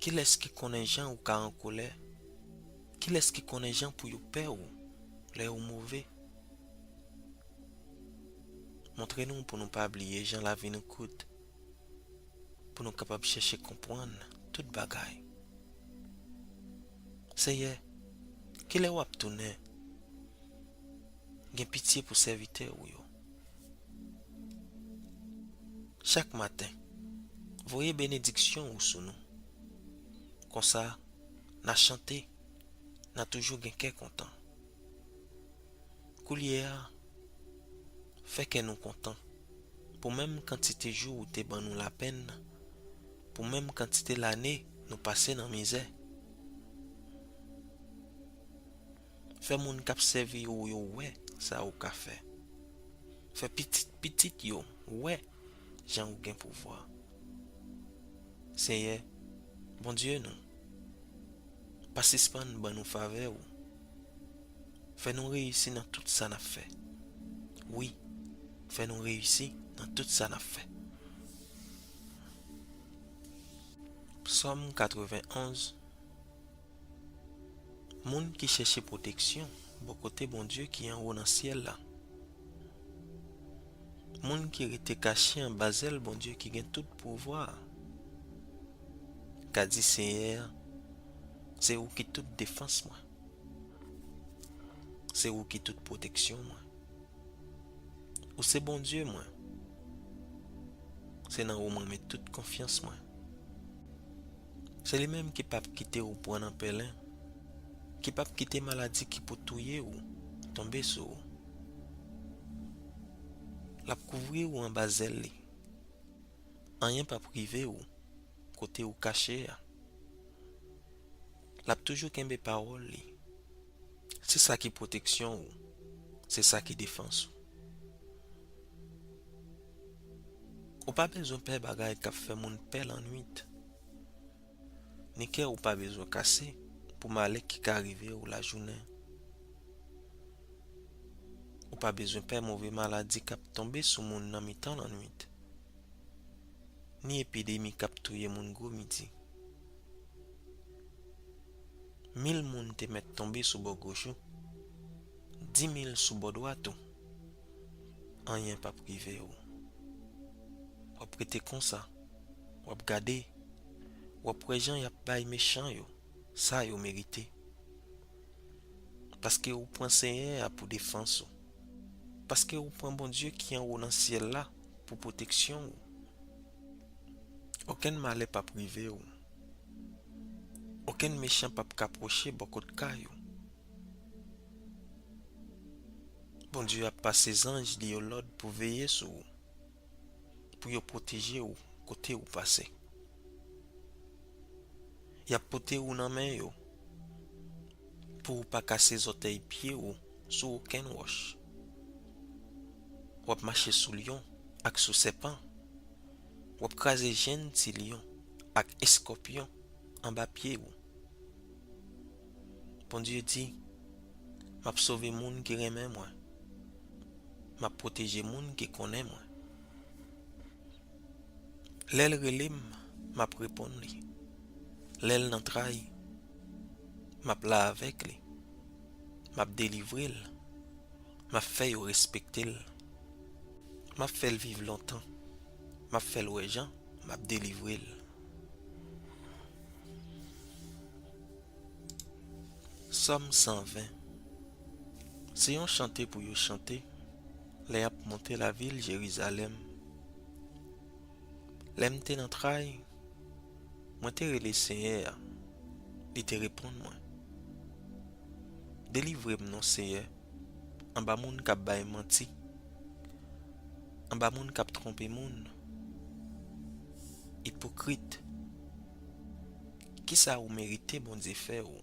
Kilès ki konnen jan ou ka an kolè? Kilès ki konnen jan pou yo pè ou lè ou move? Montre nou pou nou pa bliye jan lavi nou kout, pou nou kapab chèche konprann tout bagay. Seyè, kilè w ap tounen? gen pitye pou sèvitè ou yo. Chak maten, voye benediksyon ou sou nou. Konsa, n a chante, n a toujou gen kè kontan. Koulye a, fè kè nou kontan pou menm kantite jou ou te ban nou lapenn, pou menm kantite lane nou pase nan mizè. Fè moun k ap sèvi w yo wè sa ou ka fè. Fè pitit pitit yo wè jan ou gen pouvwa. Senyè, Bondye nou, pa sispann ban nou favè ou. Fè nou reyisi nan tout sa n ap fè. Wi, fè nou reyisi nan tout sa n ap fè. Sòm katrevenn onz. Moun ki chèche pwoteksyon bò kote Bondye ki anwo nan syèl la. Moun ki rete kache anba zèl Bondye ki gen tout pouvwa a ka di Senyè a, se ou ki tout defans mwen. Se ou ki tout pwoteksyon mwen. Ou se Bondye mwen. Se nan ou mwen met tout konfyans mwen. Se li menm ki p ap kite ou pran nan pèlen, ki p ap kite maladi ki pou touye ou tonbe sou ou. L ap kouvri ou anba zèl li. Anyen p ap rive ou kote ou kache a. L ap toujou kenbe pawòl li. Se sa ki pwoteksyon ou. Se sa ki defans ou. Ou pa bezwen pè bagay k ap fè moun pè lannwit. Ni kè ou pa bezwen kase pou malè ki ka rive ou lajounen. Ou pa bezwen pè move maladi k ap tonbe sou moun nan mitan lannwit, ni epidemi k ap touye moun gwo midi. Mil moun te mèt tonbe sou bò goch ou, di mil sou bò dwat ou, anyen p ap rive ou. W ap rete konsa, w ap gade, w ap wè jan y ap bay mechan yo sa yo merite. Paske ou pran Senyè a pou defans ou. Paske ou pran Bondye ki anwo nan syèl la pou pwoteksyon ou. Okenn malè p ap rive ou. Okenn mechan p ap ka pwoche bò kot kay ou. Bondye ap pase zanj li yo lòd pou veye sou ou, pou yo pwoteje ou kote ou pase. Y ap pote ou nan men yo, pou ou pa kase zòtèy pye ou sou okenn wòch. W ap mache sou lyon ak sou sèpan. W ap kraze jennti lyon ak eskòpyon anba pye ou. Bondye di, m ap sove moun ki renmen mwen. M ap pwoteje moun ki konnen mwen. Lè l rele m, m ap reponn li. Lè l nan tray, m ap la avèk li. M ap delivre l. M ap fè yo respekte l. M ap fè l viv lontan. M ap fè l wè jan m ap delivre l. Sòm san ven. Se yon chante pou yo chante lè y ap monte lavil Jerizalèm. Lè m te nan tray, mwen te rele Senyè a, li te reponn mwen. Delivre m non Senyè, anba moun k ap bay manti, anba moun k ap twonpe moun. Ipokrit, kisa ou merite Bondye fè ou?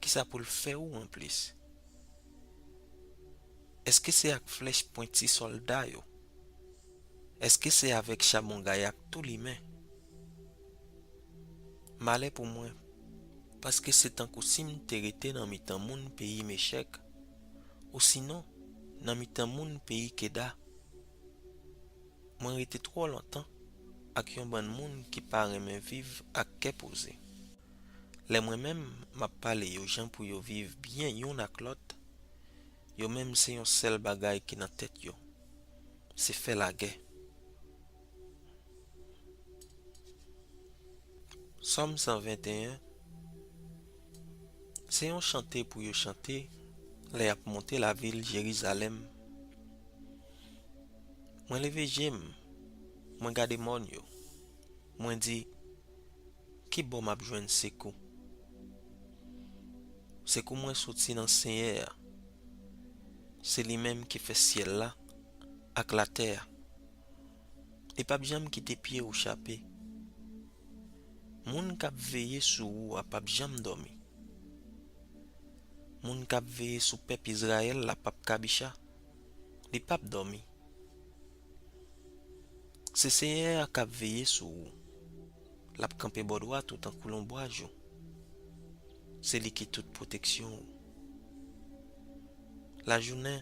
Kisa pou l fè ou anplis? Èske se ak flèch pwenti sòlda yo? Èske se avèk chabon gayak tou limen? Malè pou mwen, paske se tankou si m te rete nan mitan moun peyi Mechèk, osinon nan mitan moun peyi Keda. Mwen rete twò lontan ak yon bann moun ki pa renmen viv ak kè poze. Lè mwen menm m ap pale yo jan pou yo viv byen youn ak lòt, yo menm se yon sèl bagay ki nan tèt yo, se fè lagè. Sòm san venteyen. Se yon chante pou yo chante Lè y ap monte lavil Jerizalèm, mwen leve je m, mwen gade mòn yo. Mwen di, "Ki bò m ap jwenn sekou?" Sekou mwen soti nan Senyè a. Se li menm ki fè syèl la ak latè a. Li p ap janm kite pye w chape. Moun k ap veye sou ou a p ap janm dòmi. Moun k ap veye sou pèp Izrayèl la p ap kabicha. Li p ap dòmi. Se Senyè a k ap veye sou ou. L ap kanpe bò dwat ou tankou lonbraj ou. Se li ki tout pwoteksyon ou. Lajounen,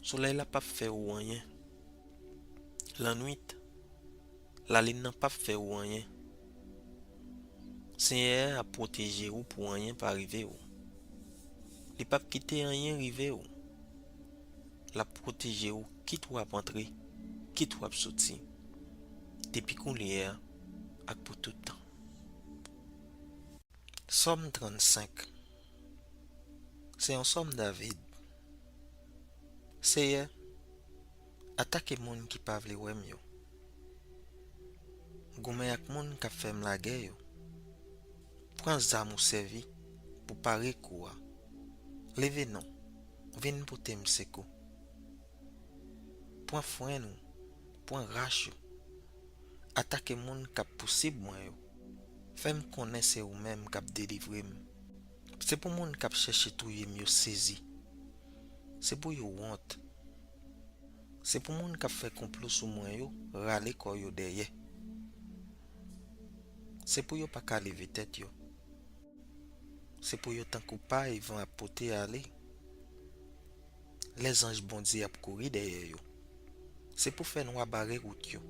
solèy la p ap fè ou anyen. Lannwit, lalin nan p ap fè ou anyen. Senyè a ap pwoteje ou pou anyen pa rive ou. Li p ap kite anyen rive ou. L ap pwoteje ou kit w ap antre, kit w ap soti, depi kounye a ak pou tout tan. Sòm trannsenk. Se yon sòm David. Seyè, atake moun ki pa vle wè m yo. Goumen ak moun k ap fè m lagè yo. Pran zam ou sèvi pou pare kou a. Leve non, vin pote m sekou. Pran frenn ou, pran rach ou. Atake moun k ap pousib mwen yo. Fè m konnen se ou menm k ap delivre m. Se pou moun k ap chèche touye m yo sezi. Se pou yo wont. Se pou moun k ap fè konplo sou mwen yo rale kò yo dèyè. Se pou yo pa ka leve tèt yo. Se pou yo tankou pay van ap pote ale. Lèzanj Bondye ap kouri dèyè yo. Se pou fè nwa bare wout yo,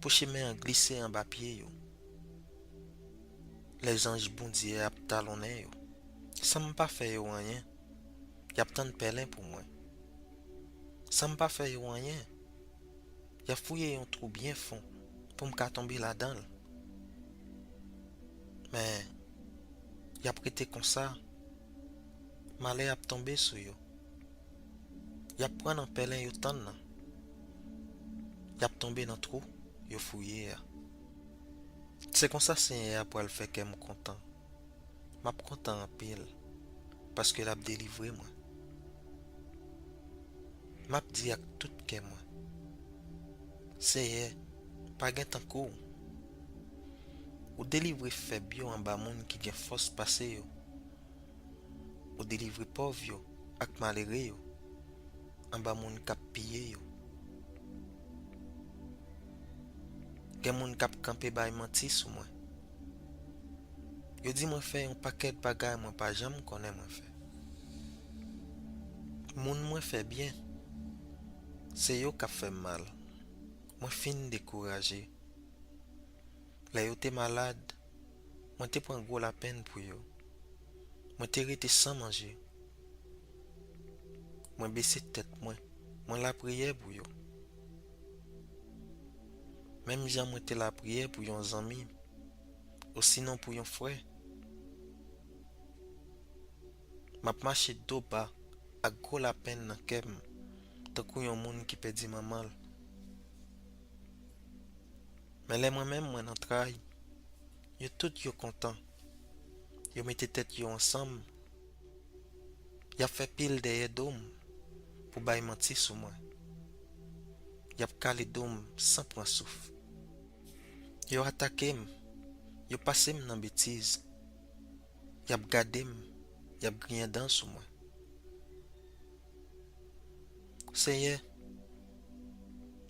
pou chemen an glise anba pye yo. Lèzanj Bondye ap talonnen yo. San m pa fè yo anyen, y ap tann pèlen pou mwen. San m pa fè yo anyen, y ap fouye yon twou byen fon pou m ka tonbe ladan l. Men, y ap rete konsa, malè ap tonbe sou yo. Y ap pran nan pèlen yo tann nan. Y ap tonbe nan twou yo fouye a. Se konsa Senyè a pral fè kè m kontan. M ap kontan anpil, paske l ap delivre mwen. M ap di ak tout kè mwen, Seyè, pa gen tankou w. Ou delivre fèb yo anba moun ki gen fòs pase yo. Ou delivre pòv yo ak malere yo anba moun k ap piye yo. Gen moun k ap kanpe bay manti sou mwen. Yo di mwen fè yon pakèt bagay mwen pa janm konnen mwen fè. Moun mwen fè byen, se yo k ap fè m mal. Mwen fin dekouraje. Lè yo te malad, mwen te pran gwo lapenn pou yo. Mwen te rete san manje. Mwen bese tèt mwen, mwen lapriyè pou yo. Menm jan mwen te lapriyè pou yon zanmi, osinon pou yon frè. M ap mache do ba ak gwo lapenn nan kè m, tankou yon moun ki pèdi manman l. Men lè mwen menm mwen nan tray, yo tout yo kontan. Yo mete tèt yo ansanm. Y ap fè pil dèyè do m pou bay manti sou mwen. Y ap kale do m san pran souf. Yo atake m, yo pase m nan betiz. Y ap gade m, y ap griyen dan sou mwen. Seyè,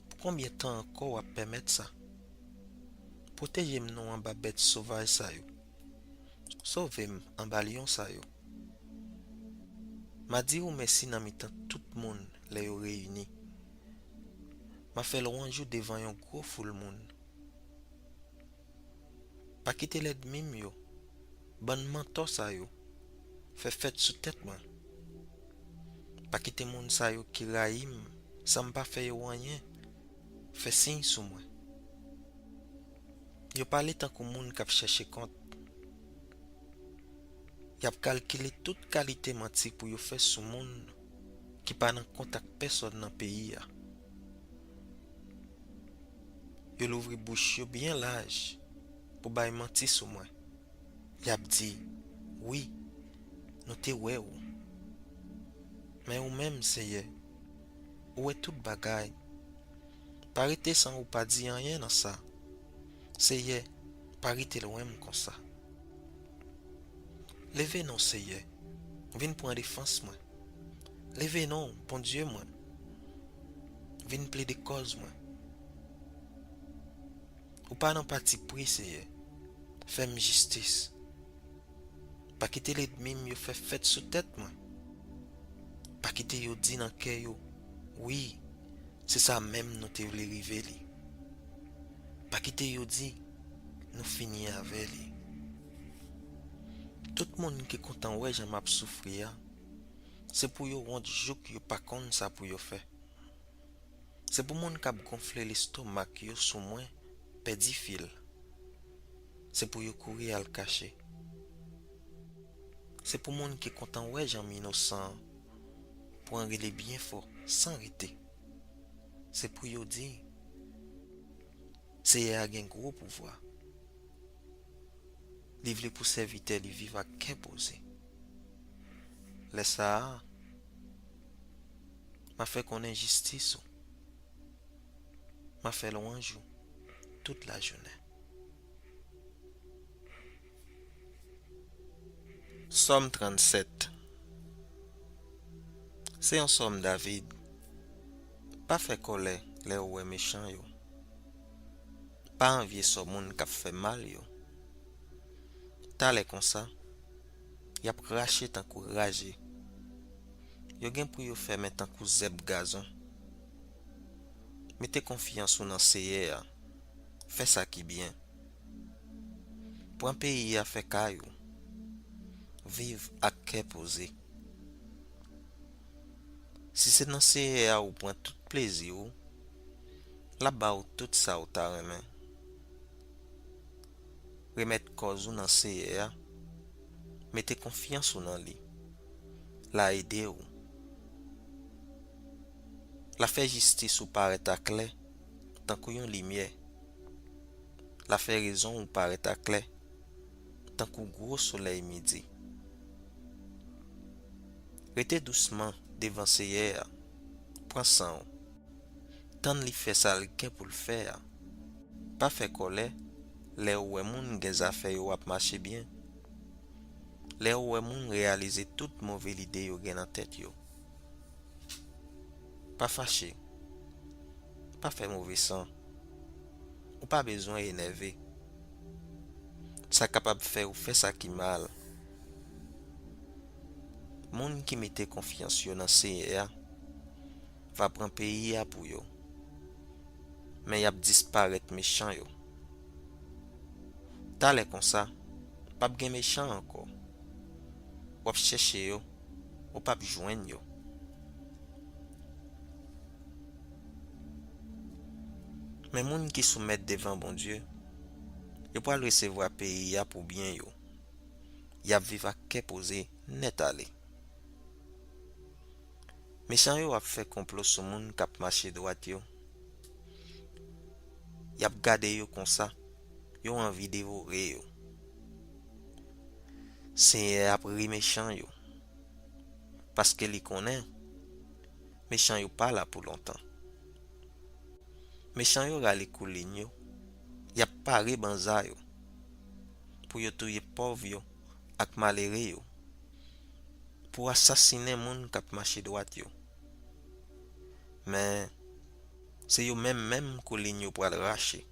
pou konbyen tan ankò w ap pèmèt sa? Pwoteje m non anba bèt sovaj sa yo. Sove m anba lyon sa yo. M a di ou mèsi nan mitan tout moun lè yo reyini. M a fè lwanj ou devan yon gwo foul moun. Pa kite lènmi m yo, bann mantò sa yo, fè fèt sou tèt mwen. Pa kite moun sa yo ki rayi m san m pa fè yo anyen, fè siy sou mwen. Yo pale tankou moun k ap chèche kont. Y ap kalkile tout kalite manti pou yo fè sou moun ki pa nan kont ak pèsòn nan peyi a. Yo louvri bouch yo byen laj pou bay manti sou mwen. Y ap di, "Wi, nou te wè w." Men ou menm, Seyè, ou wè tout bagay. Pa rete san ou pa di anyen nan sa. Seyè, pa rete lwen m konsa. Leve non, Seyè, vin pran defans mwen. Leve non, Bondye mwen, vin plede kòz mwen. Ou pa nan patipri, Seyè. Fè m jistis. Pa kite lènmi m yo fè fèt sou tèt mwen. Pa kite yo di nan kè yo, "Wi, se sa menm nou te vle rive li." Pa kite yo di, "Nou fini avè li." Tout moun ki kontan wè jan m ap soufri a, se pou yo wont jouk yo pa konn sa pou yo fè. Se pou moun k ap gonfle lestomak yo sou mwen pèdi fil. Se pou yo kouri al kache. Se pou moun ki kontan wè jan m inosan an pran rele byen fò san rete. Se pou yo di, "Seyè a gen gwo pouvwa. Li vle pou sèvitè li viv ak kè poze." Lè sa a, m a fè konnen jistis ou. M a fè lwanj ou tout lajounen. Sòm trannsèt. Se yon sòm David. Pa fè kòlè lè ou wè mechan yo. Pa anvye sò moun k ap fè mal yo. Talè konsa, y ap rache tankou raje. Yo gen pou yo fèmen tankou zèb gazon. Mete konfyans ou nan Seyè a. Fè sa ki byen. Pran peyi a fè kay ou. Viv ak kè poze. Si se nan Seyè a ou pran tout plezi ou, l ap ba ou tout sa ou ta renmen. Remèt kòz ou nan Seyè a, mete konfyans ou nan li. L a ede ou. L a fè jistis ou parèt aklè tankou yon limyè. L a fè rezon ou parèt aklè tankou gwo solèy midi. Rete dousman devan Seyè a, pran san w. Tann li fè sa l gen pou l fè a. Pa fè kòlè lè ou wè moun gen zafè yo ap mache byen. Lè ou wè moun reyalize tout move lide yo gen nan tèt yo. Pa fache. Pa fè move san. Ou pa bezwen enève. Sa kapab fè ou fè sa ki mal. Moun ki mete konfyans yo nan Seyè a va pran peyi a pou yo. Men y ap disparèt mechan yo. Talè konsa, p ap gen mechan ankò. W ap chèche yo, ou p ap jwenn yo. Men moun ki soumèt devan Bondye, yo pral resevwa peyi a pou byen yo. Y ap viv ak kè poze nèt ale. Mechan yo ap fè konplo sou moun k ap mache dwat yo. Y ap gade yo konsa, yo anvi devore yo. Seyè ap ri mechan yo, paske li konnen mechan yo pa la pou lontan. Mechan yo rale koulin yo, y ap pare banza yo, pou yo touye pòv yo ak malere yo, pou asasinen moun k ap mache dwat yo. Men, se yo menm menm koulin yo pral rache.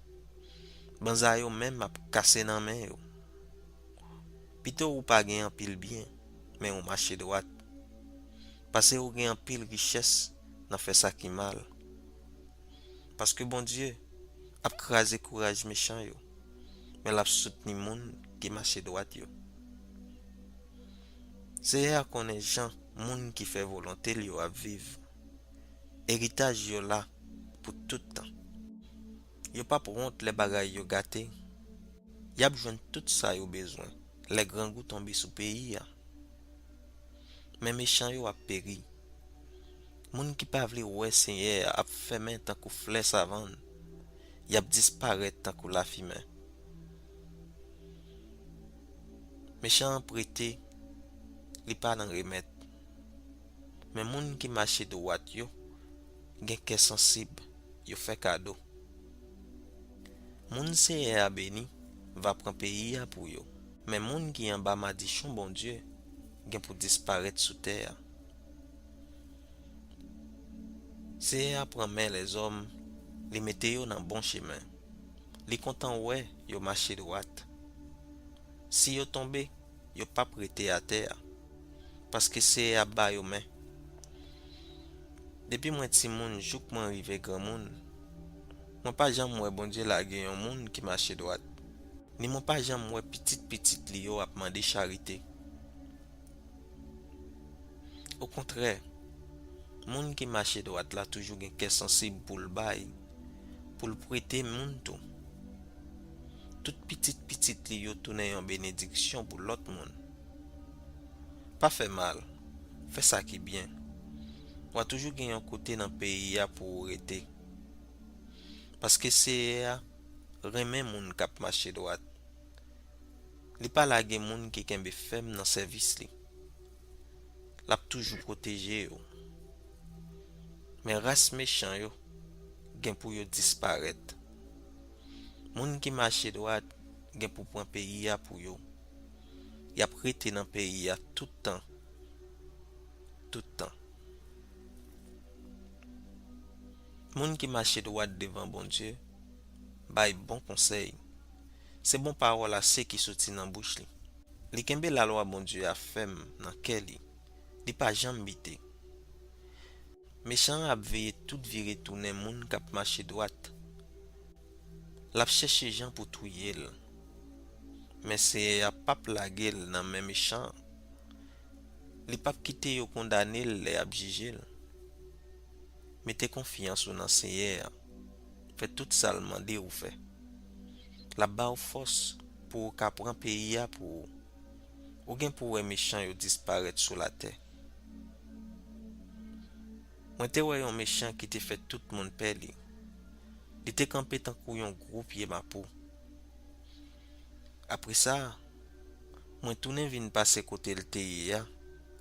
Banza yo menm ap kase nan men yo. Pito ou pa gen anpil byen, men ou mache dwat, pase ou gen anpil richès nan fè sa ki mal. Paske Bondye ap kraze kouraj mechan yo, men l ap soutni moun ki mache dwat yo. Seyè a konnen jan moun ki fè volonte l yo ap viv. Eritaj yo la pou tout tan. Yo p ap wont lè bagay yo gate. Y ap jwenn tout sa yo bezwen lè grangou tonbe sou peyi a. Men mechan yo ap peri. Moun ki pa vle wè Senyè a ap fèmen tankou flè savann, y ap disparèt tankou lafimen. Mechan an prete, li pa nan remèt. Men moun ki mache dwat yo gen kè sansib, yo fè kado. Moun Senyè a beni va pran peyi a pou yo, men moun ki anba madichon Bondye gen pou disparèt sou tè a. Senyè a pran men lèzòm, li mete yo nan bon chemen. Li kontan wè yo mache dwat. Si yo tonbe, yo p ap rete atè a, paske Senyè a ba yo men. Depi mwen timoun jouk mwen rive granmoun, mwen pa janm wè Bondye lage yon moun ki mache dwat, ni mwen pa janm wè pitit pitit li yo ap mande charite. Okontrè, moun ki mache dwat la toujou gen kè sansib pou l bay, pou l prete moun tou. Tout pitit pitit li yo tounen yon benediksyon pou lòt moun. Pa fè mal, fè sa ki byen. W a toujou gen yon kote nan peyi a pou ou rete. Paske Senyè a renmen moun k ap mache dwat. Li pa lage moun ki kenbe fèm nan sèvis li. L ap toujou pwoteje yo. Men ras mechan yo gen pou yo disparèt. Moun ki mache dwat gen pou pran peyi a pou yo. Y ap rete nan peyi a tout tan. Tout tan. Moun ki mache dwat devan Bondye bay bon konsèy. Se bon pawòl ase ki soti nan bouch li. Li kenbe lalwa Bondye a fèm nan kè li. Li pa janm bite. Mechan an ap veye tout vire tounen moun k ap mache dwat. L ap chèche jan pou touye l. Men Senyè a p ap lage l nan men mechan an. Li p ap kite yo kondane l lè y ap jije l. Mete konfyans ou nan Senyè a. Fè tout sa l mande ou fè. L ap ba w fòs pou ou ka pran peyi a pou ou. Ou gen pou wè mechan yo disparèt sou latè. Mwen te wè yon mechan ki te fè tout moun pè li. Li te kanpe tankou yon gwo pye mapou. Apre sa, mwen tounen vin pase kote l te ye a.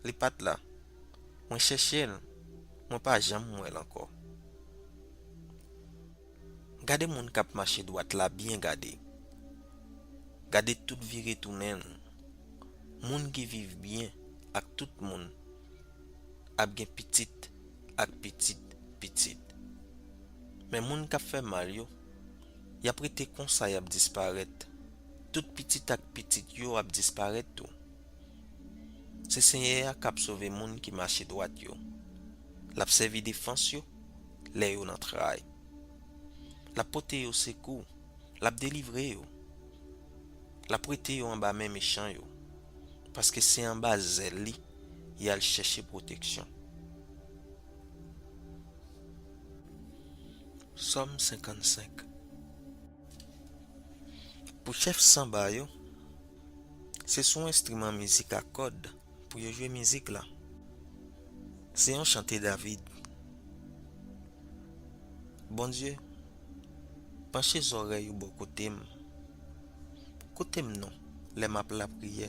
Li pa t la. Mwen chèche l, mwen pa janm wè l ankò. Gade moun k ap mache dwat la byen gade. Gade tout vire tounen l. Moun ki viv byen ak tout moun ap gen pitit ak pitit pitit. Men moun k ap fè mal yo, y ap rete konsa, y ap disparèt. Tout pitit ak pitit yo ap disparèt tou. Se Senyè a k ap sove moun ki mache dwat yo. L ap sèvi defans yo lè yo nan tray. L ap pote yo sekou, l ap delivre yo. L ap prete yo anba men mechan yo, paske se anba zèl li y al chèche pwoteksyon. Sòm senkannsenk. Pou chèf sanba yo, se sou enstriman mizik a kòd pou yo jwe mizik la. Se yon chante David. Bondye, panche zòrèy ou bò kote m. Koute m non lè m ap lapriyè.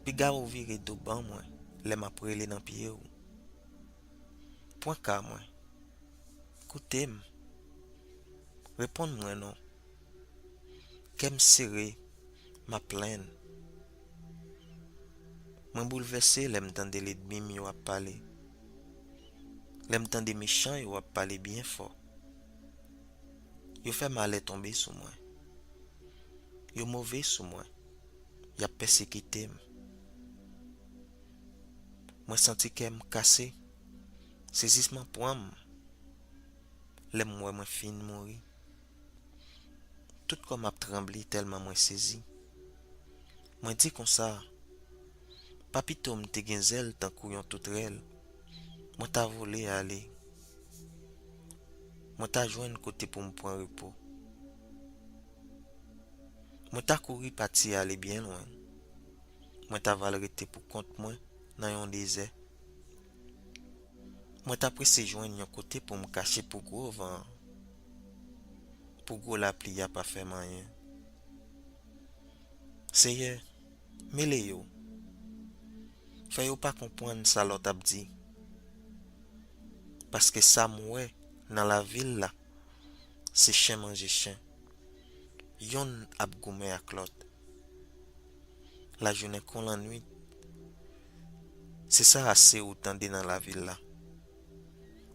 Piga ou vire do ban mwen lè m ap rele nan pye w. Pran ka mwen. Koute m. Reponn mwen non. Kè m sere, m ap plenn. Mwen boulvèse lè m tande lènmi m yo ap pale. Lè m tande mechan yo ap pale byen fò. Yo fè malè tonbe sou mwen. Yo move sou mwen. Y ap pèsekite m. Mwen santi kè m kase. Sezisman pran m lè m wè mwen fin mouri. Tout kò m ap tranble tèlman mwen sezi. Mwen di konsa, pa pito m te gen zèl tankou yon toutrèl, mwen ta vole ale. Mwen ta jwenn kote pou m pran repo. Mwen ta kouri pati ale byen lwen. mwen ta va al rete pou kont mwen nan yon dezè. Mwen ta prese jwenn yon kote pou m kache pou gwo van an, pou gwo lapli a pa fè m anyen. Seyè, mele yo. Fè yo pa konprann sa lòt ap di. Paske sa m wè nan lavil la, se chen manje chen. Yonn ap goumen ak lòt. Lajounen kon lannwit. Se sa ase ou tande nan lavil la.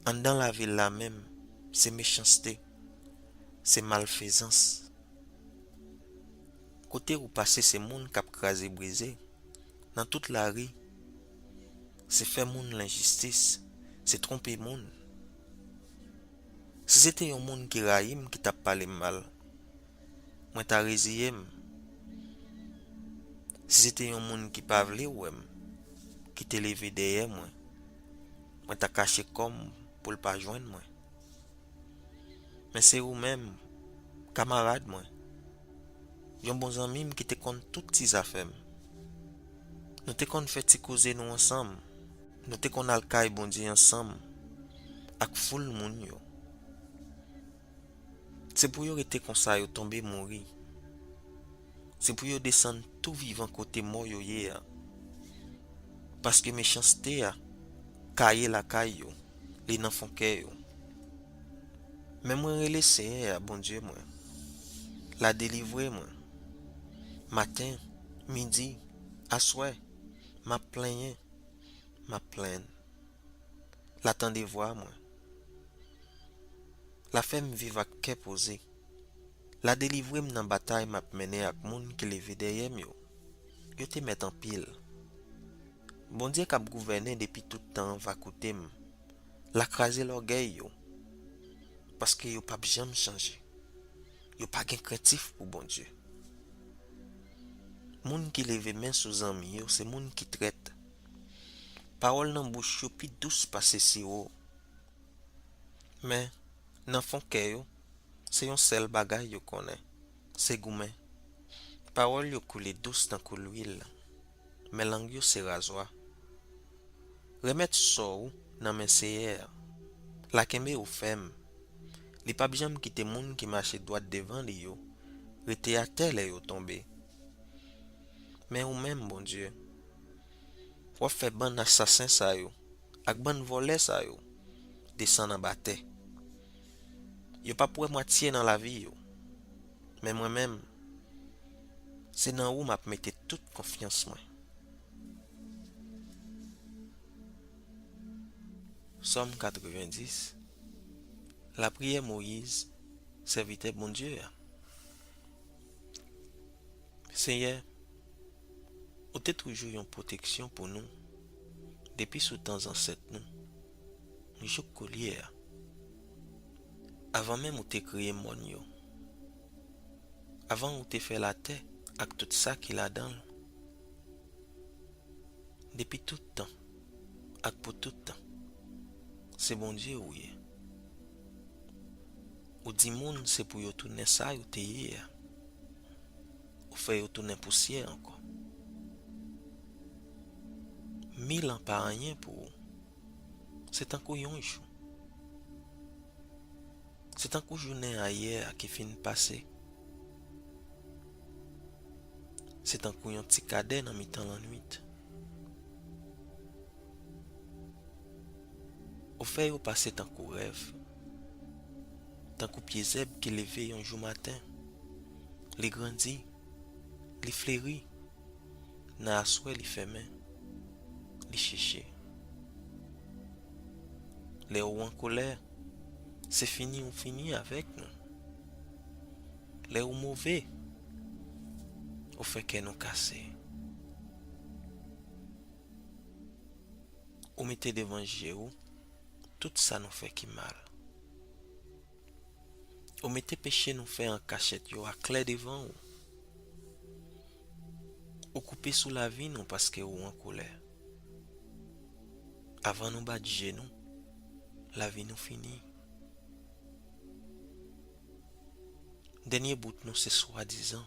Anndan lavil la menm, se mechanste, se malfezans. Kote ou pase, se moun k ap kraze brize. Nan tout lari, se fè moun lenjistis, se twonpe moun. Si se te yon moun ki rayi m ki t ap pale m mal, mwen ta reziye m. Si se te yon moun ki pa vle wè m, ki te leve dèyè mwen, mwen ta kache kò m pou l pa jwenn mwen. Men se ou menm, kamarad mwen, yon bon zanmi m ki te konn tout ti zafè m. Nou te konn fè ti koze nou ansanm. Nou te konn al kay Bondye ansanm ak foul moun yo. Se pou yo rete konsa, yo tonbe mouri. Se pou yo desann tou vivan kote mò yo ye a. Paske mechanste a kaye lakay yo, li nan fon kè yo. Men mwen rele Seyè a, Bondye mwen. L a delivre mwen. Maten, midi, aswè, m ap plenyen, m ap plenn. L a tande vwa mwen. L a fè m viv ak kè poze. L a delivre m nan batay m ap mennen ak moun ki leve dèyè m yo. Yo te mèt anpil. Bondye k ap gouvènen depi tout tan an va koute m. L a kraze lògèy yo, paske yo p ap janm chanje. Yo pa gen krentif pou Bondye. Moun ki leve men sou zanmi yo se moun ki trèt. Pawòl nan bouch yo pi dous pase siwo. Men, nan fon kè yo, se yon sèl bagay yo konnen, se goumen. Pawòl yo koule dous tankou lwil, men lang yo se razwa. Remèt sò ou nan men Seyè a. L a kenbe ou fèm. Li p ap janm kite moun ki mache dwat devan li yo rete atè lè yo tonbe. Men ou menm, Bondye, w ap fè bann asasen sa yo ak bann vòlè sa yo desann anba tè. Yo p ap wè mwatye nan lavi yo. Men mwen menm, se nan ou m ap mete tout konfyans mwen. Sòm katrevenndis. Lapriyè Moyiz, sèvitè Bondye a. Senyè, ou te toujou yon pwoteksyon pou nou, depi sou tan zansèt nou, jouk koulye a. Avan menm ou te kreye mòn yo, avan ou te fè latè ak tout sa ki ladan l, depi tout tan ak pou tout tan, se Bondye ou ye. Ou di moun se pou yo tounen sa yo te ye a. Ou fè yo tounen pousyè ankò. Mil an pa anyen pou ou. Se tankou yon jou. Se tankou jounen ayè a ki fin pase. Se tankou yon ti kadè nan mitan lannwit. Ou fè yo pase tankou rèv, tankou pye zèb ki leve yon jou maten. Li grandi, li fleri, nan aswè li fèmen, li cheche. Lè ou an kolè, se fini ou fini avèk nou. Lè ou move, ou fè kè nou kase. Ou mete devan je ou tout sa nou fè ki mal. Ou mete peche nou fè an kachèt yo aklè devan ou. Ou koupe sou lavi nou paske ou an kolè. Avan nou bat je nou, lavi nou fini. Dènye bout nou se swadizan.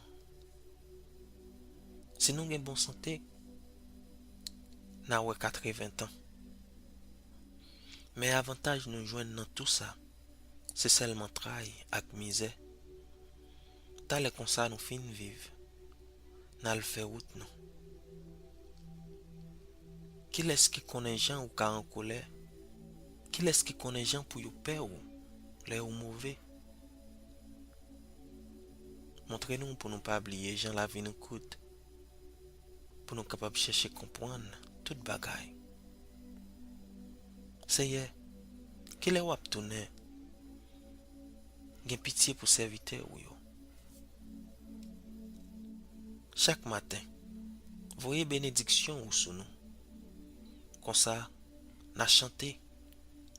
Si nou gen bon sante, n a wè katreven tan. Men avantaj nou jwenn nan tou sa, se sèlman tray ak mizè. Talè konsa nou fin viv, n al fè wout nou. Kilès ki konnen jan ou ka an kolè? Kilès ki konnen jan pou yo pè w lè ou move? Montre nou pou nou pa bliye jan lavi nou kout, pou nou kapab chèche konprann tout bagay. Seyè, kilè w ap tounen? Gen pitye pou sèvitè ou yo. Chak maten, voye benediksyon ou sou nou. Konsa, n a chante,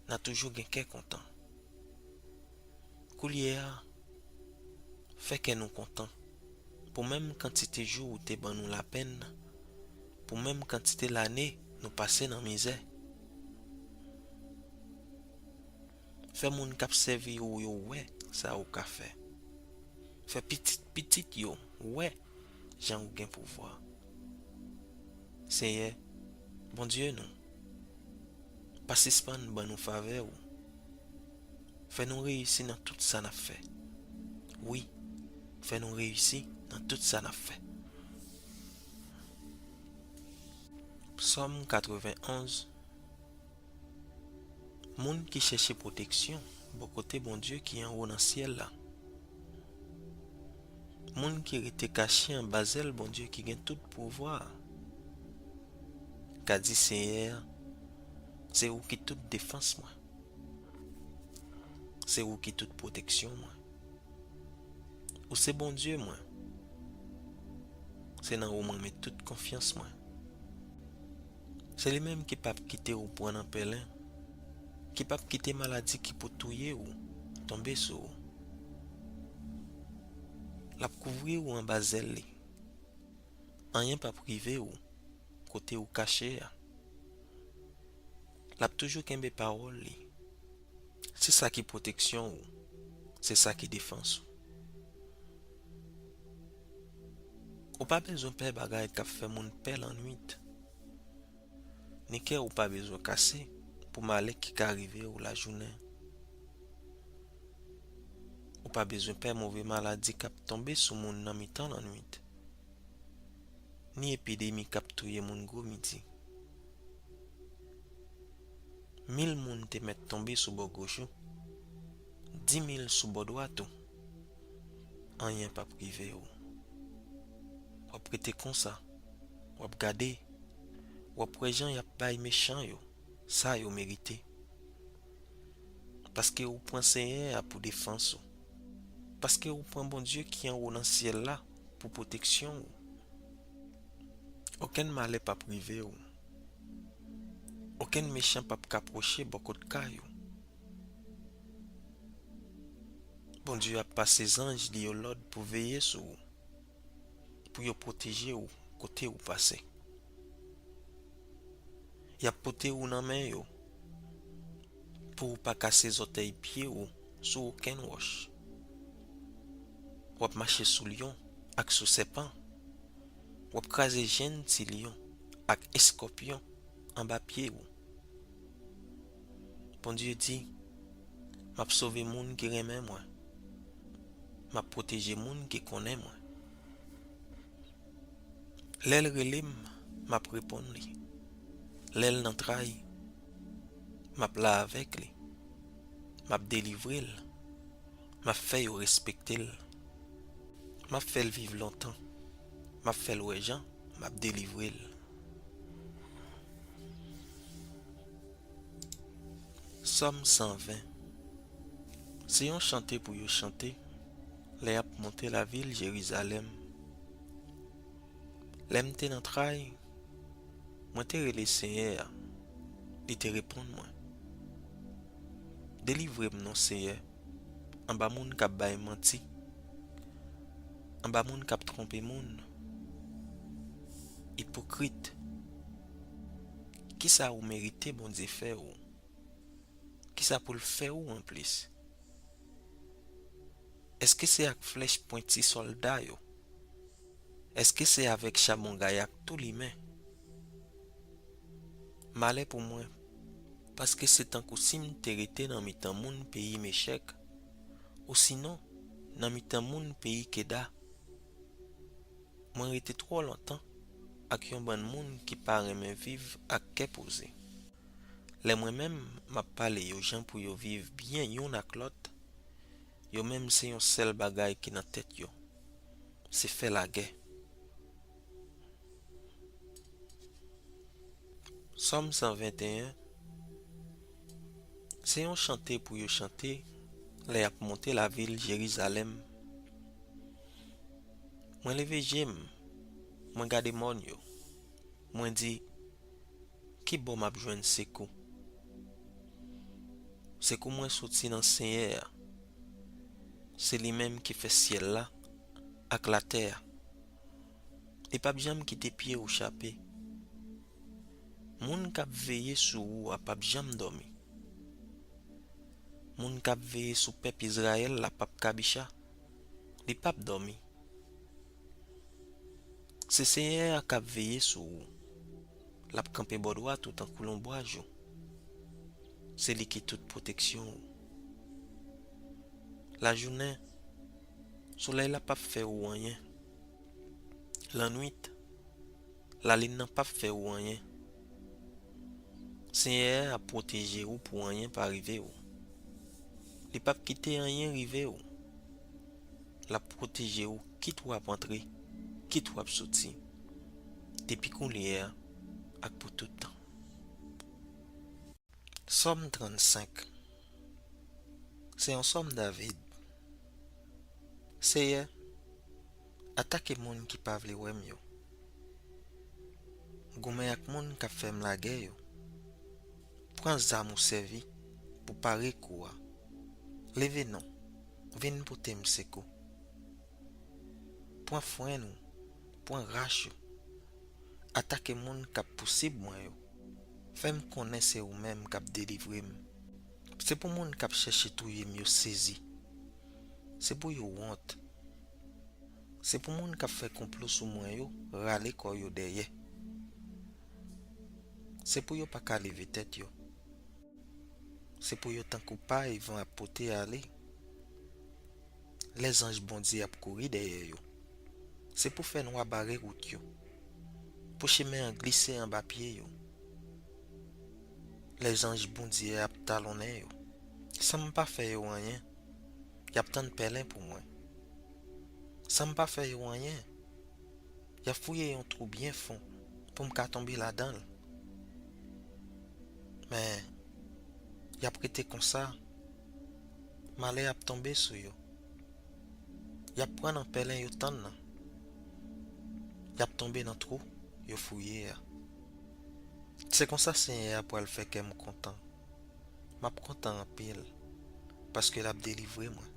n a toujou gen kè kontan. Koulye a, fè kè nou kontan pou menm kantite jou ou te ban nou lapenn, pou menm kantite lane nou pase nan mizè. Fè moun k ap sèvi ou yo wè sa ou ka fè. Fè pitit pitit yo wè jan ou gen pouvwa. Seyè, Bondye nou, pa sispann ban nou favè ou. Fè nou reyisi nan tout sa n ap fè. Wi, fè nou reyisi nan tout sa n ap fè. Sòm katreven onz. Moun ki chèche pwoteksyon bò kote Bondye ki anwo nan syèl la. Moun ki rete kache anba zèl Bondye ki gen tout pouvwa a. Ka di Seyè a, se ou ki tout defans mwen. Se ou ki tout pwoteksyon mwen. Ou se Bondye mwen. Se nan ou mwen met tout konfyans mwen. Se li menm ki p ap kite ou pran nan pèlen, ki p ap kite maladi ki pou touye ou tonbe sou ou. L ap kouvri ou anba zèl li. Anyen p ap rive ou kote ou kache a. L ap toujou kenbe pawòl li. Se sa ki pwoteksyon ou, se sa ki defans ou. Ou pa bezwen pè bagay k ap fè moun pè lannwit, ni kè ou pa bezwen kase pou malè ki ka rive ou lajounen. Ou pa bezwen pè move maladi k ap tonbe sou moun nan mitan lannwit, ni epidemi k ap touye moun gwo midi. Mil moun te mèt tonbe sou bò goch ou, di mil sou bò dwat ou, anyen p ap rive ou. W ap rete konsa, w ap gade, w ap wè jan y ap bay mechan yo sa yo merite. Paske ou pran Seyè a pou defans ou. Paske ou pran Bondye ki anwo nan syèl la pou pwoteksyon ou. Okenn malè p ap rive ou. Okenn mechan p ap ka pwoche bò kot kay ou. Bondye ap pase zanj li yo lòd pou veye sou ou, pou yo pwoteje ou kote ou pase. Y ap pote ou nan men yo, pou ou pa kase zòtèy pye ou sou okenn wòch. W ap mache sou lyon ak sou sèpan. W ap kraze jenn ti lyon ak eskòpyon anba pye ou. Bondye di, m ap sove moun ki renmen mwen. M ap pwoteje moun ki konnen mwen. Lè l rele m, m ap reponn li. Lè l nan tray, m ap la avèk li. M ap delivre l. M ap fè yo respekte l. M ap fè l viv lontan. M ap fè l wè jan m ap delivre l. Sòm san ven. Se yon chante pou yo chante lè y ap monte lavil Jerizalèm. Lè m te nan tray, mwen te rele Seyè a, li te reponn mwen. Delivre m non Seyè, anba moun k ap bay manti, anba moun k ap twonpe moun. Ipokrit, kisa ou merite Bondye fè ou? Kisa pou l fè ou anplis? Èske se ak flèch pwenti sòlda yo? Èske se avèk chabon gay ak tou limen? Malè pou mwen, paske se tankou si m te rete nan mitan moun peyi Mechèk, osinon nan mitan moun peyi Keda. Mwen rete twò lontan ak yon bann moun ki pa renmen viv ak kè poze. Lè mwen menm m ap pale yo jan pou yo viv byen youn ak lòt, yo menm se yon sèl bagay ki nan tèt yo, se fè lagè. Sòm san venteyen, se yon chante pou yo chante lè y ap monte lavil Jerizalèm. Mwen leve je m, mwen gade mòn yo. Mwen di, ki bò m ap jwenn sekou? Sekou mwen soti nan Senyè a. Se li menm ki fè syèl la ak latè a. Li p ap janm kite pye w chape. Moun k ap veye sou ou a p ap janm dòmi. Moun k ap veye sou pèp Izrayèl la p ap kabicha. Li p ap dòmi. Se Senyè a k ap veye sou ou. L ap kanpe bò dwat ou tankou lonbraj ou. Se li ki tout pwoteksyon ou. Lajounen, solèy la p ap fè ou anyen. Lannwit, lalin nan p ap fè ou anyen. Senyè a ap pwoteje ou pou anyen pa rive ou. Li p ap kite anyen rive ou. L ap pwoteje ou kit w ap antre, kit w ap soti, depi kounye a ak pou tout tan. Sòm trannsenk. Se yon sòm David. Seyè, atake moun ki pa vle wè m yo. Goumen ak moun k ap fè m lagè yo. Pran zam ou sèvi pou pare kou a. Leve non, vin pote m sekou. Pran frenn ou, pran rach ou. Atake moun k ap pousib mwen yo. Fè m konnen se ou menm k ap delivre m. Se pou moun k ap chèche touye m yo sezi. Se pou yo wont. Se pou moun k ap fè konplo sou mwen yo rale kò yo dèyè. Se pou yo pa ka leve tèt yo. Se pou yo tankou pay van ap pote ale. Lèzanj Bondye ap kouri dèyè yo. Se pou fènwa bare wout yo, pou chemen an glise anba pye yo. Lèzanj Bondye ap talonnen yo. San m pa fè yo anyen, y ap tann pèlen pou mwen. San m pa fè yo anyen, y ap fouye yon twou byen fon pou m ka tonbe ladan l. Men, y ap rete konsa, malè ap tonbe sou yo. Y ap pran nan pèlen yo tann nan. Y ap tonbe nan twou yo fouye a. Se konsa Senyè a pral fè kè m kontan. M ap kontan anpil, paske l ap delivre mwen.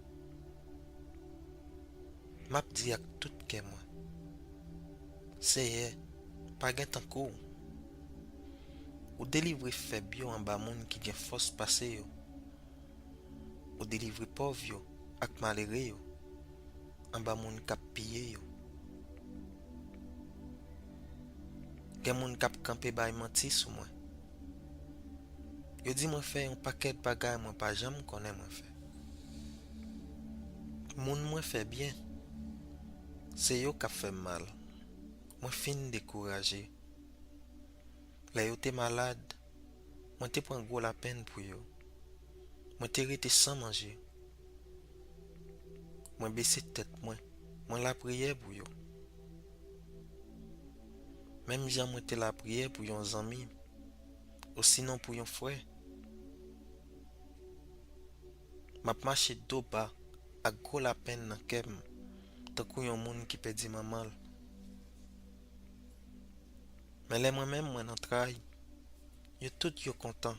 M ap di ak tout kè mwen, Seyè, pa gen tankou w. Ou delivre fèb yo anba moun ki gen fòs pase yo. Ou delivre pòv yo ak malere yo anba moun k ap piye yo. Gen moun k ap kanpe bay manti sou mwen. Yo di mwen fè yon pakèt bagay mwen pa janm konnen mwen fè. Moun mwen fè byen, se yo k ap fè m mal. Mwen fin dekouraje. Lè yo te malad, mwen te pran gwo lapenn pou yo. Mwen te rete san manje. Mwen bese tèt mwen, mwen lapriyè pou yo. Menm jan mwen te lapriyè pou yon zanmi, osinon pou yon frè. M ap mache do ba ak gwo lapenn nan kè m, tankou yon moun ki pèdi manman l. Men lè mwen menm mwen nan tray, yo tout yo kontan.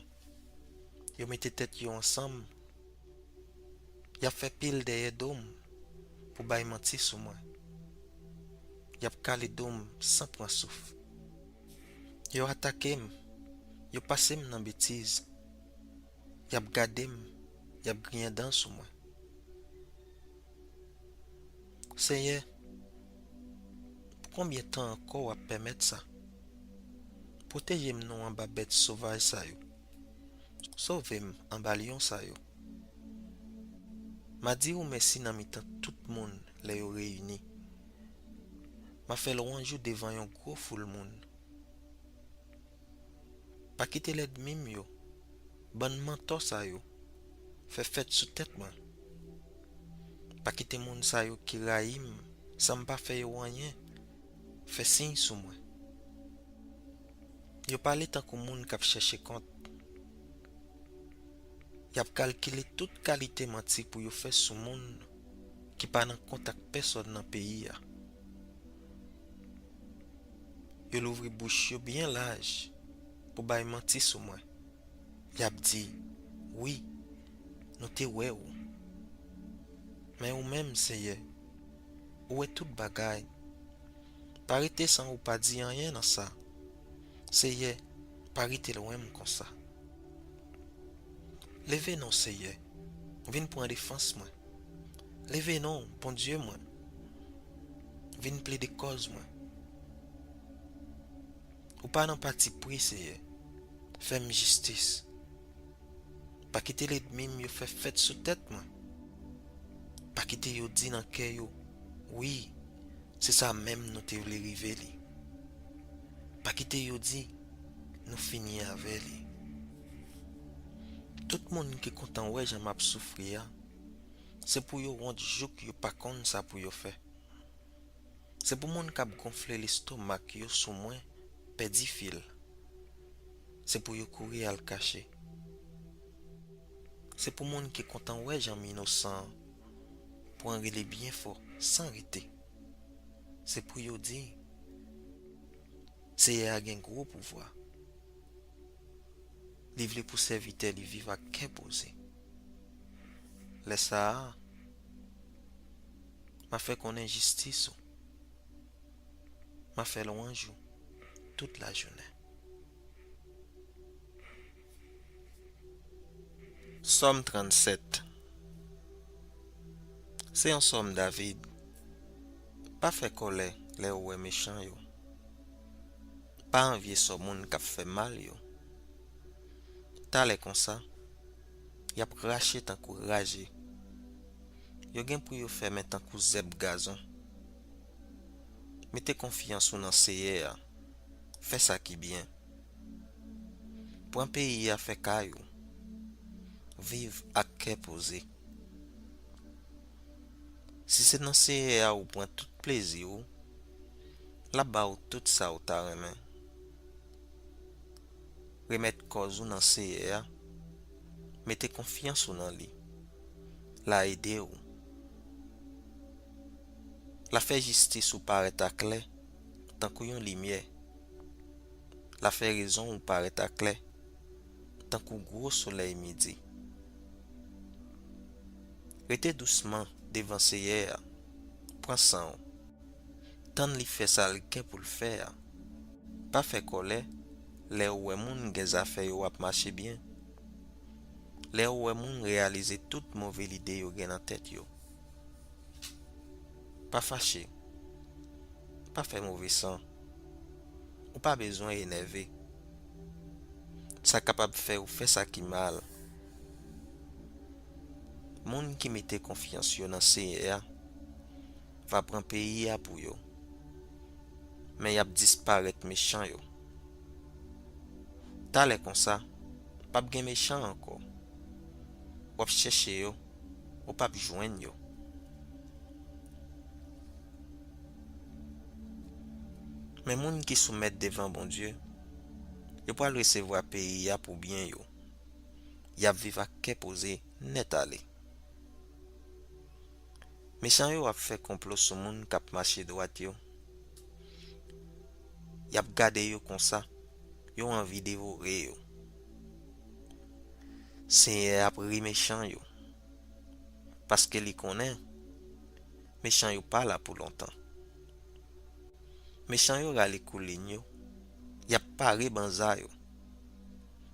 Yo mete tèt yo ansanm. Y ap fè pil dèyè do m pou bay manti sou mwen. Y ap kale do m san pran souf. Yo atake m, yo pase m nan betiz. Y ap gade m, y ap griyen dan sou mwen. Senyè, pou konbyen tan ankò w ap pèmèt sa? Pwoteje m non anba bèt sovaj sa yo. Sove m anba lyon sa yo. M a di ou mèsi nan mitan tout moun lè yo reyini. M a fè lwanj ou devan yon gwo foul moun. Pa kite lènmi m yo, bann mantò sa yo, fè fèt sou tèt mwen. Pa kite moun sa yo ki rayi m san m pa fè yo anyen fè siy sou mwen. Yo pale tankou moun k ap chèche kont. Y ap kalkile tout kalite manti pou yo fè sou moun ki pa nan kont ak pèsonn nan peyi a. Yo louvri bouch yo byen laj pou bay manti sou mwen. Y ap di, "Wi, nou te wè ou." Men ou menm, Seyè, ou wè tout bagay. Pa rete san ou pa di anyen nan sa. Seyè, pa rete lwen m konsa. Leve non, Seyè, vin pran defans mwen. Leve non, Bondye mwen, vin plede kòz mwen. Ou pa nan patipri, Seyè. Fè m jistis. Pa kite lènmi m yo fè fèt sou tèt mwen. Pa kite yo di nan kè yo, "Wi, se sa menm nou te vle rive li." Pa kite yo di, "Nou fini avè li." Tout moun ki kontan wè jan m ap soufri a, se pou yo wont jouk yo pa konn sa pou yo fè. Se pou moun k ap gonfle lestomak yo sou mwen pèdi fil. Se pou yo kouri al kache. Se pou moun ki kontan wè jan m inosan an pran rele byen fò san rete. Se pou yo di, "Seyè a gen gwo pouvwa. Li vle pou sèvitè li viv ak kè poze." Lè sa a, m a fè konnen jistis ou. M a fè lwanj ou tout lajounen. Sòm trannsèt. Se yon sòm David. Pa fè kòlè lè ou wè mechan yo. Pa anvye sò moun k ap fè mal yo. Talè konsa, y ap krache tankou raje. Yo gen pou yo fèmen tankou zèb gazon. Mete konfyans ou nan Seyè a. Fè sa ki byen. Pran peyi a fè kay ou. Viv ak kè poze. Si se nan Seyè a ou pran tout plezi ou, l ap ba ou tout sa ou ta renmen. Remèt kòz ou nan Seyè a, mete konfyans ou nan li. L a ede ou. L a fè jistis ou parèt aklè tankou yon limyè. L a fè rezon ou parèt aklè tankou gwo solèy midi. Rete dousman devan Seyè a, pran san w. Tann li fè sa l gen pou l fè a. Pa fè kòlè lè ou wè moun gen zafè yo ap mache byen. Lè ou wè moun reyalize tout move lide yo gen nan tèt yo. Pa fache. Pa fè move san. Ou pa bezwen enève. Sa kapab fè ou fè sa ki mal. Moun ki mete konfyans yo nan Seyè a va pran peyi a pou yo. Men y ap disparèt mechan yo. Talè konsa, p ap gen mechan ankò. W ap chèche yo, ou p ap jwenn yo. Men moun ki soumèt devan Bondye, yo pral resevwa peyi a pou byen yo. Y ap viv ak kè poze nèt ale. Mechan yo ap fè konplo sou moun k ap mache dwat yo. Y ap gade yo konsa, yo anvi devore yo. Senyè a ap ri mechan yo, paske li konnen mechan yo pa la pou lontan. Mechan yo rale koulin yo, y ap pare banza yo,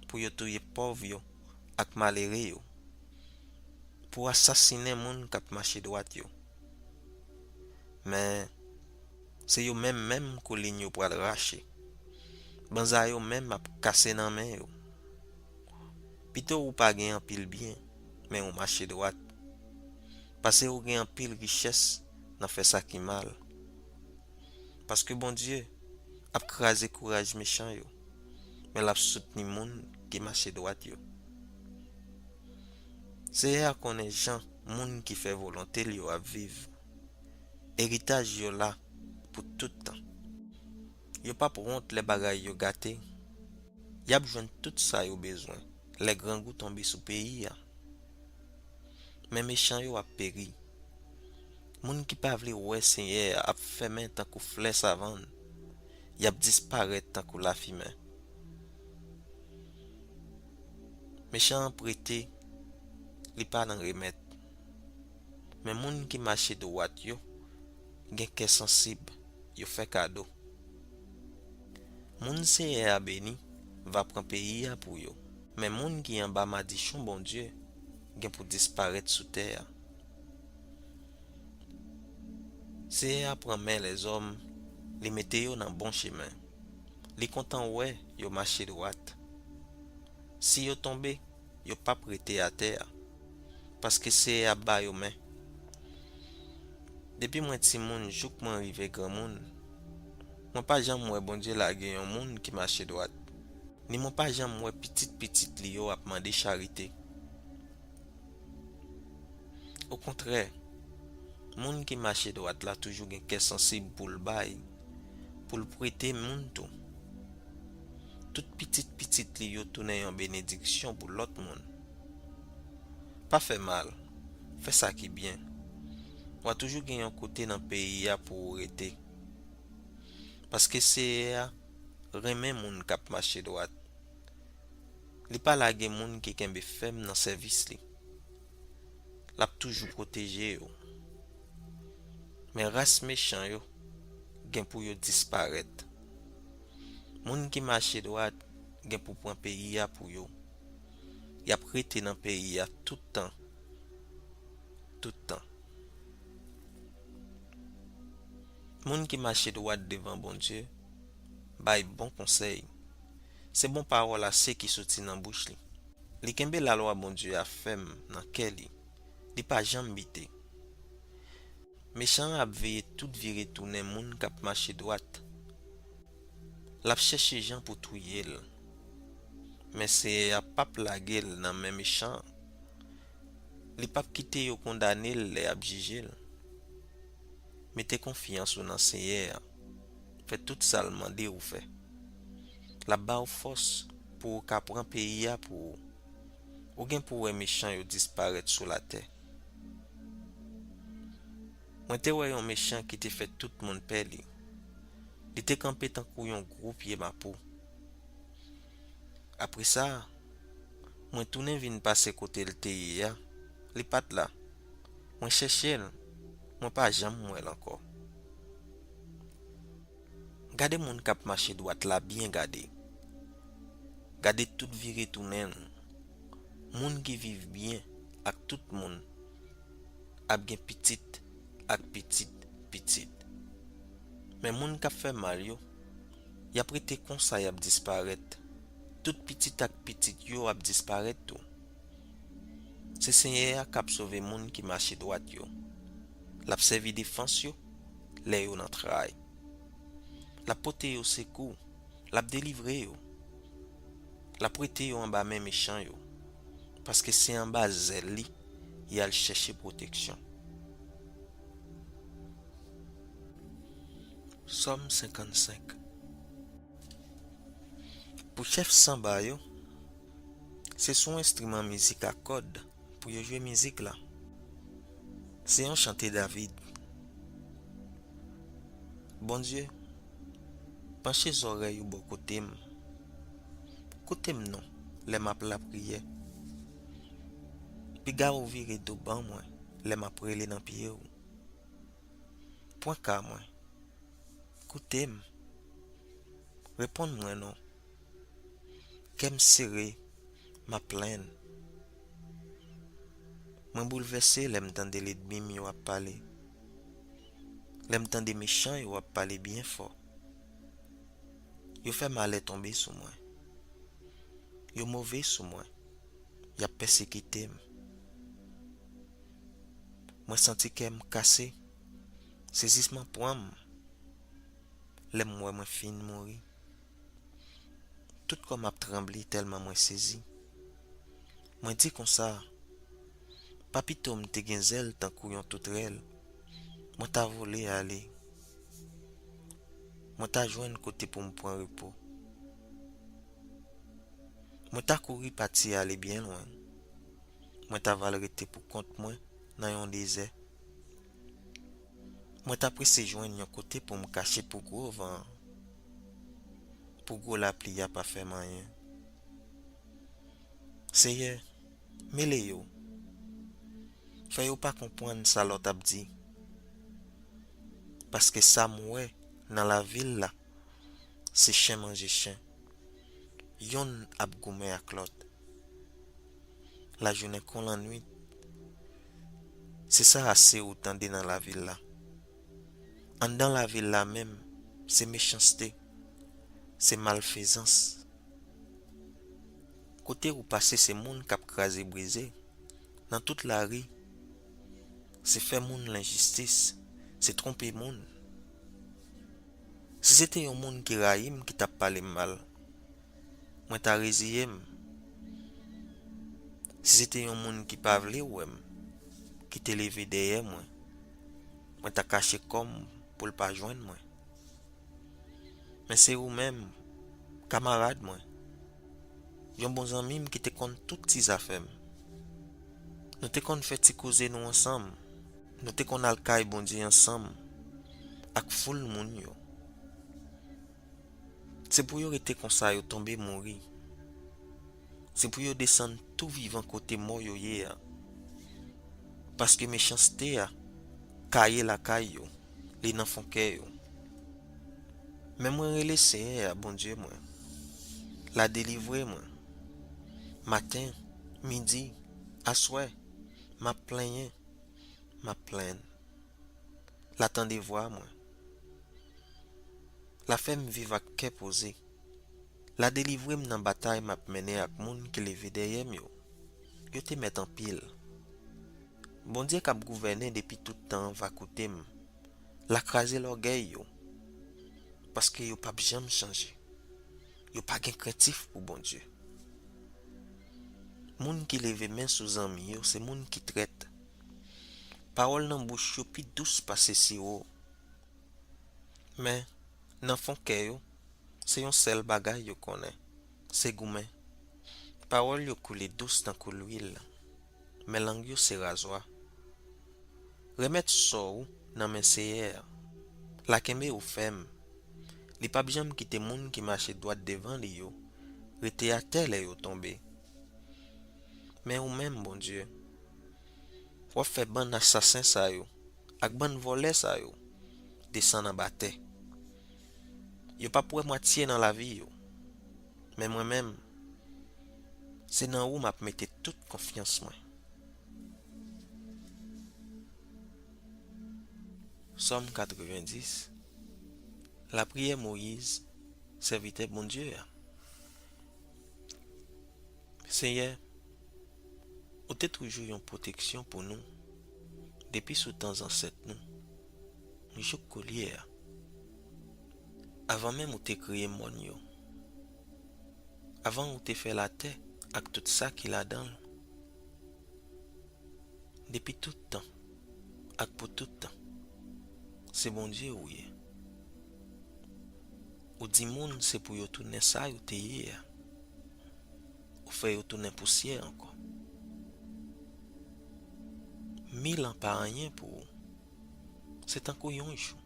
pou yo touye pòv yo ak malere yo, pou asasinen moun k ap mache dwat yo. Men, se yo menm menm koulin yo pral rache, Banza yo menm ap kase nan men yo. Pito ou pa gen anpil byen, men ou mache dwat, pase ou gen anpil richès nan fè sa ki mal. Paske Bondye ap kraze kouraj mechan yo, men l ap soutni moun ki mache dwat yo. Seyè a konnen jan moun ki fè volonte l yo ap viv. Eritaj yo la pou tout tan. Yo p ap wont lè bagay yo gate. Y ap jwenn tout sa yo bezwen lè grangou tonbe sou peyi a. Men mechan yo ap peri. Moun ki pa vle wè Seyè a ap fèmen tankou flè savann. Y ap disparèt tankou lafimen. Mechan an prete, li pa nan remèt. Men moun ki mache dwat yo gen kè sansib, yo fè kado. Moun Seyè a beni va pran peyi a pou yo, men moun ki anba madichon Bondye gen pou disparèt sou tè a. Seyè a pran men lèzòm, li mete yo nan bon chemen. Li kontan wè yo mache dwat. Si yo tonbe, yo p ap rete atè a, paske Seyè a ba yo men. Depi mwen timoun jouk mwen rive granmoun, mwen pa janm wè Bondye lage yon moun ki mache dwat, ni mwen pa janm wè pitit pitit li yo ap mande charite. Okontrè, moun ki mache dwat la toujou gen kè sansib pou l bay, pou l prete moun tou. Tout pitit pitit li yo tounen yon benediksyon pou lòt moun. Pa fè mal, fè sa ki byen. W a toujou gen yon kote nan peyi a pou ou rete. Paske Seyè a renmen moun k ap mache dwat. Li pa lage moun ki kenbe fèm nan sèvis li. L ap toujou pwoteje yo. Men ras mechan yo gen pou yo disparèt. Moun ki mache dwat gen pou pran peyi a pou yo. Y ap rete nan peyi a tout tan. Tout tan. Moun ki mache dwat devan Bondye bay bon konsèy. Se bon pawòl ase ki soti nan bouch li. Li kenbe lalwa Bondye a fèm nan kè li. Li pa janm bite. Mechan an ap veye tout vire tounen moun k ap mache dwat. L ap chèche jan pou touye l. Men Seyè a p ap lage l nan men mechan an. Li p ap kite yo kondane l lè y ap jije l. Mete konfyans ou nan Seyè a. Fè tout sa l mande ou fè. L ap ba w fòs pou ou ka pran peyi a pou ou. Ou gen pou wè mechan yo disparèt sou latè. Mwen te wè yon mechan ki te fè tout moun pè li. Li te kanpe tankou yon gwo pye mapo. Apre sa, mwen tounen vin pase kote l te ye a. Li pa t la. Mwen chèche l, mwen pa janm wè l ankò. Gade moun k ap mache dwat la byen gade. Gade tout vire tounen l. Moun ki viv byen ak tout moun ap gen pitit ak pitit pitit. Men moun k ap fè mal yo, y ap rete konsa, y ap disparèt. Tout pitit ak pitit yo ap disparèt tou. Se Senyè a k ap sove moun ki mache dwat yo. L ap sèvi defans yo lè yo nan tray. L ap pote yo sekou, l ap delivre yo. L ap wete yo anba men mechan yo, paske se anba zèl li y al chèche pwoteksyon. Sòm senkannsenk. Pou chèf sanba yo, se sou enstriman mizik a kòd pou yo jwe mizik la. Se yon chante David. Bondye, panche zòrèy ou bò kote m. Koute m non lè m ap lapriyè. Piga ou vire do ban mwen lè m ap rele nan pye w. Pran ka mwen. Koute m. Reponn mwen non. Kè m sere, m ap plenn. Mwen boulvèse lè m tande lènmi m yo ap pale. Lè m tande mechan yo ap pale byen fò. Yo fè malè tonbe sou mwen. Yo move sou mwen. Y ap pèsekite m. Mwen santi kè m kase. Sezisman pran m lè m wè mwen fin mouri. Tout kò m ap tranble tèlman mwen sezi. Mwen di konsa, pa pito m te gen zèl tankou yon toutrèl, mwen ta vole ale. Mwen ta jwenn kote pou m pran repo. Mwen ta kouri pati ale byen lwen. Mwen ta va al rete pou kont mwen nan yon dezè. Mwen ta prese jwenn yon kote pou m kache pou gwo van an, pou gwo lapli a pa fè m anyen. Seyè, mele yo. Fè yo pa konprann sa lòt ap di. Paske sa m wè nan lavil la, se chen manje chen. Yonn ap goumen ak lòt. Lajounen kon lannwit. Se sa ase ou tande nan lavil la. Anndan lavil la menm, se mechanste, se malfezans. Kote ou pase, se moun k ap kraze brize. Nan tout lari, se fè moun lenjistis, se twonpe moun. Si se te yon moun ki rayi m ki t ap pale m mal, mwen ta reziye m. Si se te yon moun ki pa vle wè m, ki te leve dèyè mwen, mwen ta kache kò m pou l pa jwenn mwen. Men se ou menm, kamarad mwen, yon bon zanmi m ki te konn tout ti zafè m. Nou te konn fè ti koze nou ansanm. Nou te konn al kay Bondye ansanm ak foul moun yo. Se pou yo rete konsa, yo tonbe mouri. Se pou yo desann tou vivan kote mò yo ye a. Paske mechanste a kaye lakay yo, li nan fon kè yo. Men mwen rele Seyè a, Bondye mwen. L a delivre mwen. Maten, midi, aswè, m ap plenyen, m ap plenn. L a tande vwa mwen. L a fè m viv ak kè poze. L a delivre m nan batay m ap mennen ak moun ki leve dèyè m yo. Yo te mèt anpil. Bondye k ap gouvènen depi tout tan an va koute m. L a kraze lògèy yo, paske yo p ap janm chanje. Yo pa gen krentif pou Bondye. Moun ki leve men sou zanmi yo se moun ki trèt. Pawòl nan bouch yo pi dous pase siwo. Men, nan fon kè yo, se yon sèl bagay yo konnen, se goumen. Pawòl yo koule dous tankou lwil, men lang yo se razwa. Remèt sò ou nan men Seyè a. L a kenbe ou fèm. Li p ap janm kite moun ki mache dwat devan li yo rete atè lè yo tonbe. Men ou menm, Bondye, w ap fè bann asasen sa yo ak bann vòlè sa yo desann anba tè. Yo p ap wè mwatye nan lavi yo. Men mwen menm, se nan ou m ap mete tout konfyans mwen. Sòm katrevenndis. Lapriyè Moyiz, sèvitè Bondye a. Seyè, ou te toujou yon pwoteksyon pou nou, depi sou tan zansèt nou, jouk koulye a. Avan menm ou te kreye mòn yo, avan ou te fè latè ak tout sa ki ladan l, depi tout tan ak pou tout tan, se Bondye ou ye. Ou di moun se pou yo tounen sa yo te ye a. Ou fè yo tounen pousyè ankò. Mil an pa anyen pou ou. Se tankou yon jou.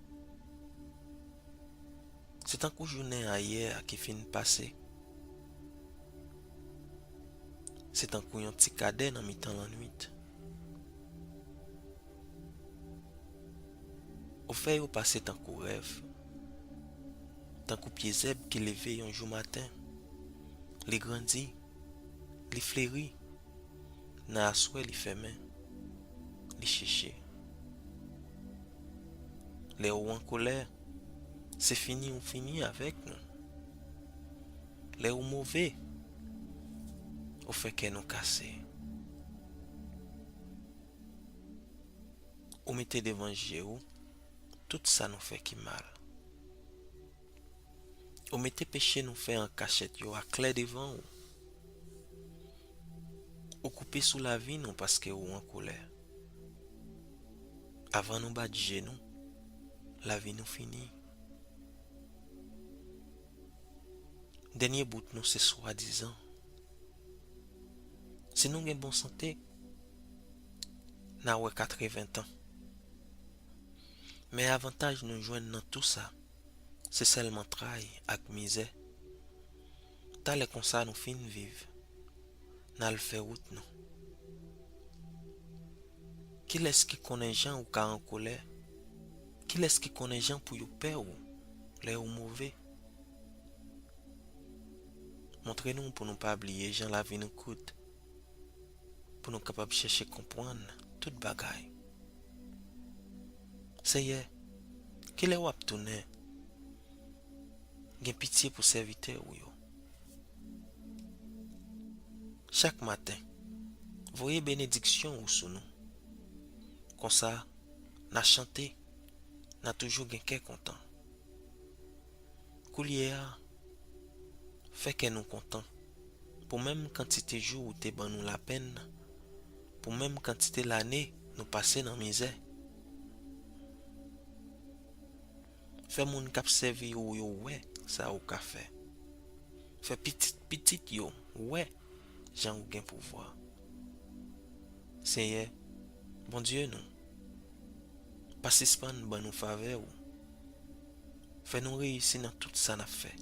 Se tankou jounen ayè a ki fin pase. Se tankou yon ti kadè nan mitan lannwit. Ou fè yo pase tankou rèv, tankou pye zèb ki leve yon jou maten. Li grandi, li fleri, nan aswè li fèmen, li cheche. Lè ou an kolè, se fini ou fini avèk nou. Lè ou move, ou fè kè nou kase. Ou mete devan je ou tout sa nou fè ki mal. Ou mete peche nou fè an kachèt yo aklè devan ou. Ou koupe sou lavi nou paske ou an kolè. Avan nou bat je nou, lavi nou fini. Dènye bout nou se swadizan. Si nou gen bon sante, n a wè katreven tan. Men avantaj nou jwenn nan tou sa, se sèlman tray ak mizè. Talè konsa nou fin viv, n al fè wout nou. Kilès ki konnen jan ou ka an kolè? Kilès ki konnen jan pou yo pè ou lè ou move? Montre nou pou nou pa bliye jan lavi nou kout, pou nou kapab chèche konprann tout bagay. Senyè, kilè w ap tounen? Gen pitye pou sèvitè ou yo. Chak maten, voye benediksyon ou sou nou. Konsa, n a chante, n a toujou gen kè kontan. Koulye a, fè kè nou kontan pou menm kantite jou ou te ban nou lapenn, pou menm kantite lane nou pase nan mizè. Fè moun k ap sèvi ou yo wè sa ou ka fè. Fè pitit pitit yo wè jan ou gen pouvwa. Senyè, Bondye nou, pa sispann ban nou favè ou. Fè nou reyisi nan tout sa n ap fè.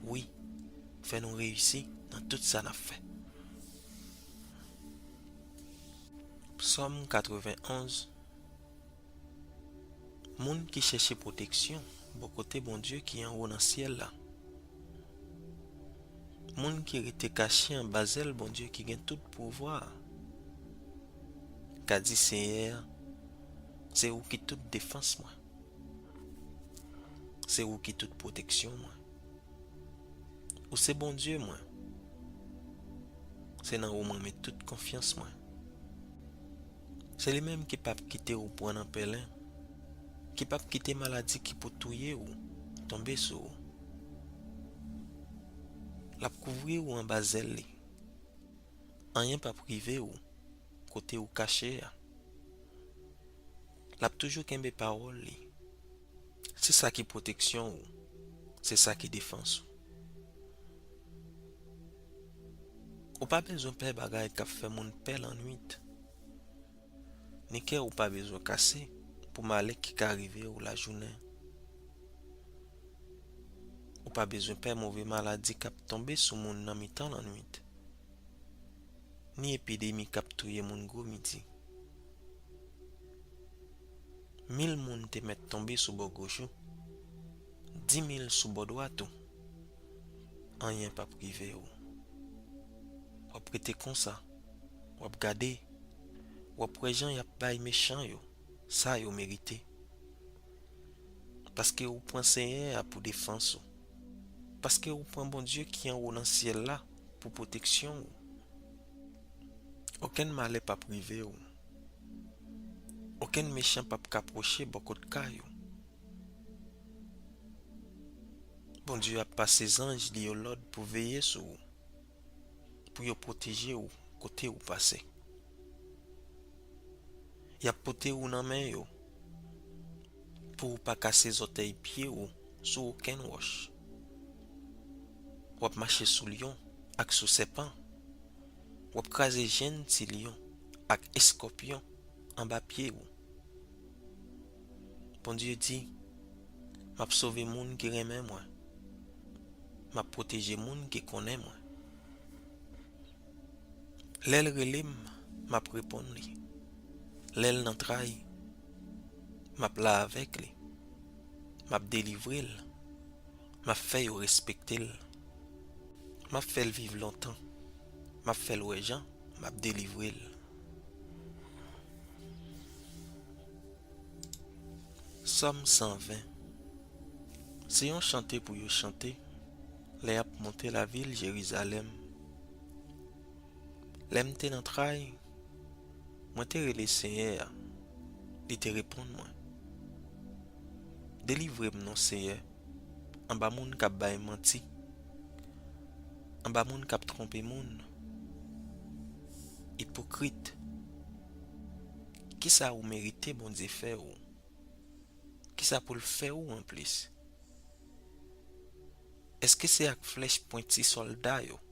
Wi, fè nou reyisi nan tout sa n ap fè. Sòm katrevenn onz. Moun ki chèche pwoteksyon bò kote Bondye ki anwo nan syèl la. Moun ki rete kache anba zèl Bondye ki gen tout pouvwa a. Ka di Senyè a, se ou ki tout defans mwen. Se ou ki tout pwoteksyon mwen. Ou se Bondye mwen. Se nan ou mwen met tout konfyans mwen. Se li menm ki p ap kite ou pran nan pèlen, ki p ap kite maladi ki pou touye ou tonbe sou ou. L ap kouvri ou anba zèl li. Anyen p ap rive ou kote ou kache a. L ap toujou kenbe pawòl li. Se sa ki pwoteksyon ou, se sa ki defans ou. Ou pa bezwen pè bagay k ap fè moun pè lannwit. Ni kè ou pa bezwen kase pou malè ki ka rive ou lajounen. Ou pa bezwen pè move maladi k ap tonbe sou moun nan mitan lannwit, ni epidemi k ap touye moun gwo midi. Mil moun te mèt tonbe sou bò goch ou, di mil sou bò dwat ou, anyen p ap rive ou. W ap rete konsa, w ap gade, w ap wè jan y ap bay mechan yo sa yo merite. Paske ou pran Senyè a pou defans ou. Paske ou pran Bondye ki anwo nan syèl la pou pwoteksyon ou. Okenn malè p ap rive ou. Okenn mechan p ap ka pwoche bò kot kay ou. Bondye ap pase zanj li yo lòd pou veye sou ou, pou yo pwoteje ou kote ou pase. Y ap pote ou nan men yo pou ou pa kase zòtèy pye ou sou okenn wòch. W ap mache sou lyon ak sou sèpan. W ap kraze jenn ti lyon ak eskòpyon anba pye ou. Bondye di, m ap sove moun ki renmen mwen. M ap pwoteje moun ki konnen mwen. Lè l rele m, m ap reponn li. Lè l nan tray, m ap la avèk li. M ap delivre l. M ap fè yo respekte l. M ap fè l viv lontan. M ap fè l wè jan m ap delivre l. Sòm san ven. Se yon chante pou yo chante, Lè y ap monte lavil Jerizalèm. Lè m te nan tray, mwen te rele Senyè a, li te reponn mwen. Delivre m non Senyè, anba moun k ap bay manti, anba moun k ap twonpe moun. Ipokrit, kisa ou merite Bondye fè ou? Kisa pou l fè ou anplis? Èske se ak flèch pwenti sòlda yo?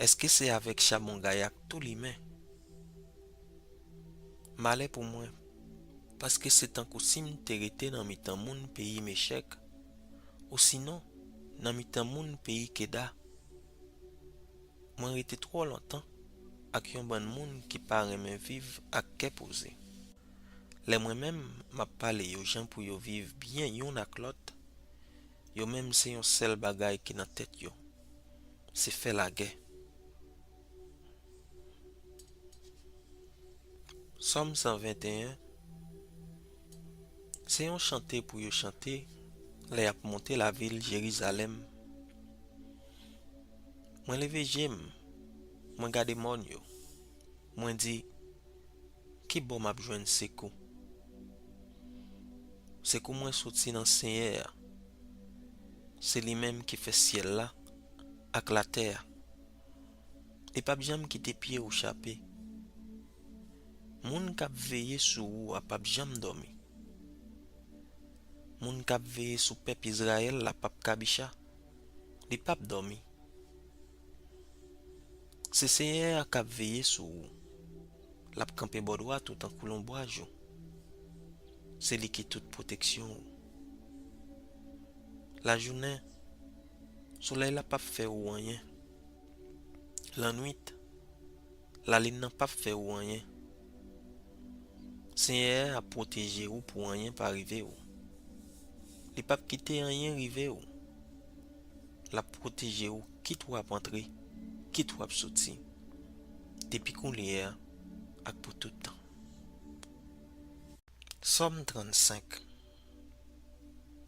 Èske se avèk chabon gay ak tou limen? Malè pou mwen, paske se tankou si m te rete nan mitan moun peyi Mechèk, osinon nan mitan moun peyi Keda. Mwen rete twò lontan ak yon bann moun ki pa renmen viv ak kè poze. Lè mwen menm m ap pale yo jan pou yo viv byen youn ak lòt, yo menm se yon sèl bagay ki nan tèt yo, se fè lagè. Sòm san venteyen, se yon chante pou yo chante lè y ap monte lavil Jerizalèm. Mwen leve je m, mwen gade mòn yo, mwen di, ki bò m ap jwenn sekou? Sekou mwen soti nan Senyè a. Se li menm ki fè syèl la ak latè a. Li p ap janm kite pye w chape. Moun k ap veye sou ou a p ap janm dòmi. Moun k ap veye sou pèp Izrayèl la p ap kabicha. Li p ap dòmi. Se Senyè a k ap veye sou ou. L ap kanpe bò dwat ou tankou lonbraj ou. Se li ki tout pwoteksyon ou. Lajounen, solèy la p ap fè ou anyen. Lannwit, lalin nan p ap fè ou anyen. Senyè a ap pwoteje ou pou anyen pa rive ou. Li p ap kite anyen rive ou. L ap pwoteje ou kit w ap antre, kit w ap soti, depi kounye a ak pou tout tan. Sòm trannsenk.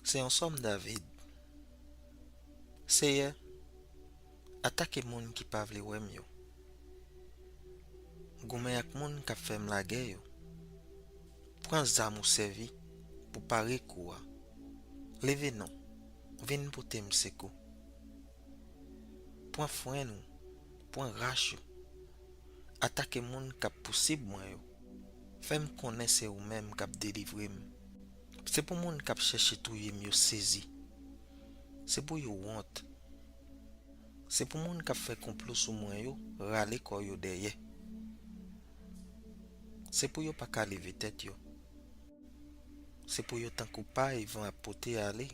Se yon sòm David. Seyè, atake moun ki pa vle wè m yo. Goumen ak moun k ap fè m lagè yo. Pran zam ou sèvi pou pare kou a. Leve non, vin pote m sekou. Pran frenn ou, pran rach ou. Atake moun k ap pousib mwen yo. Fè m konnen se ou menm k ap delivre m. Se pou moun k ap chèche touye m yo sezi. Se pou yo wont. Se pou moun k ap fè konplo sou mwen yo rale kò yo dèyè. Se pou yo pa ka leve tèt yo. Se pou yo tankou pay van ap pote ale.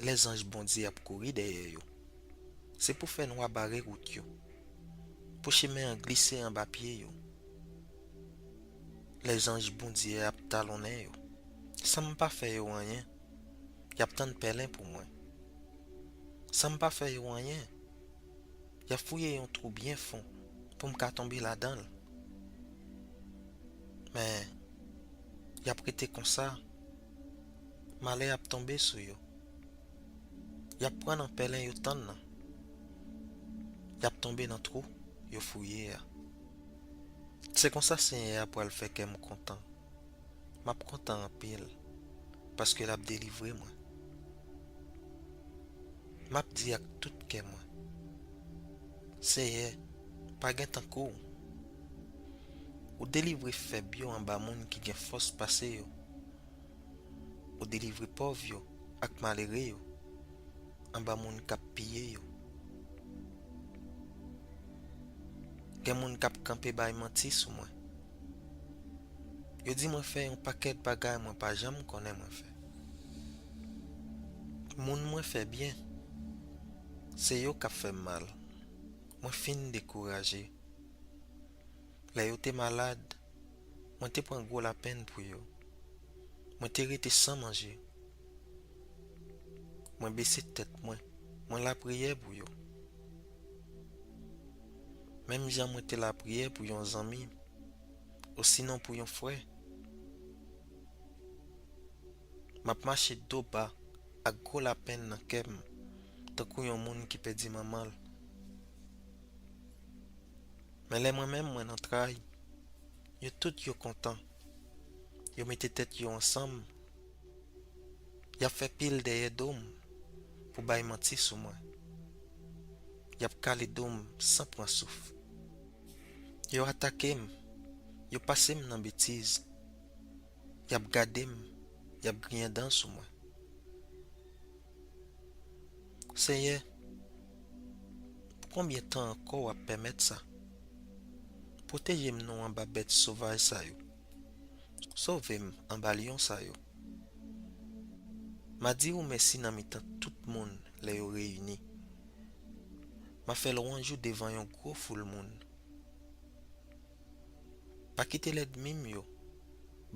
Lèzanj Bondye ap kouri dèyè yo. Se pou fè nwa bare wout yo, pou chimen an glise anba pye yo. Lèzanj Bondye ap talonnen yo. San m pa fè yo anyen, y ap tann pèlen pou mwen. San m pa fè yo anyen, y ap fouye yon twou byen fon pou m ka tonbe ladan l. Men, y ap rete konsa, malè ap tonbe sou yo. Y ap pran nan pèlen yo tann nan. Y ap tonbe nan twou yo fouye a. Se konsa Senyè a pral fè kè m kontan. M ap kontan anpil, paske l ap delivre mwen. M ap di ak tout kè mwen, Seyè, pa gen tankou w. Ou delivre fèb yo anba moun ki gen fòs pase yo. Ou delivre pòv yo ak malere yo anba moun k ap piye yo. Gen moun k ap kanpe bay manti sou mwen. Yo di mwen fè yon pakèt bagay mwen pa janm konnen mwen fè. Moun mwen fè byen, se yo k ap fè m mal. Mwen fin dekouraje. Lè yo te malad, mwen te pran gwo lapenn pou yo. Mwen te rete san manje. Mwen bese tèt mwen, mwen lapriyè pou yo. Menm jan mwen te lapriyè pou yon zanmi, osinon pou yon frè. M ap mache do ba ak gwo lapenn nan kè m, tankou yon moun ki pèdi manman l. Men lè mwen menm mwen nan tray, yo tout yo kontan. Yo mete tèt yo ansanm. Y ap fè pil dèyè do m pou bay manti sou mwen. Y ap kale do m san pran souf. Yo atake m, yo pase m nan betiz. Y ap gade m, y ap griyen dan sou mwen. Senyè, pou konbyen tan ankò w ap pèmèt sa? Pwoteje m non anba bèt sovaj sa yo. Sove m anba lyon sa yo. M a di ou mèsi nan mitan tout moun lè yo reyini. M a fè lwanj ou devan yon gwo foul moun. Pa kite lènmi m yo,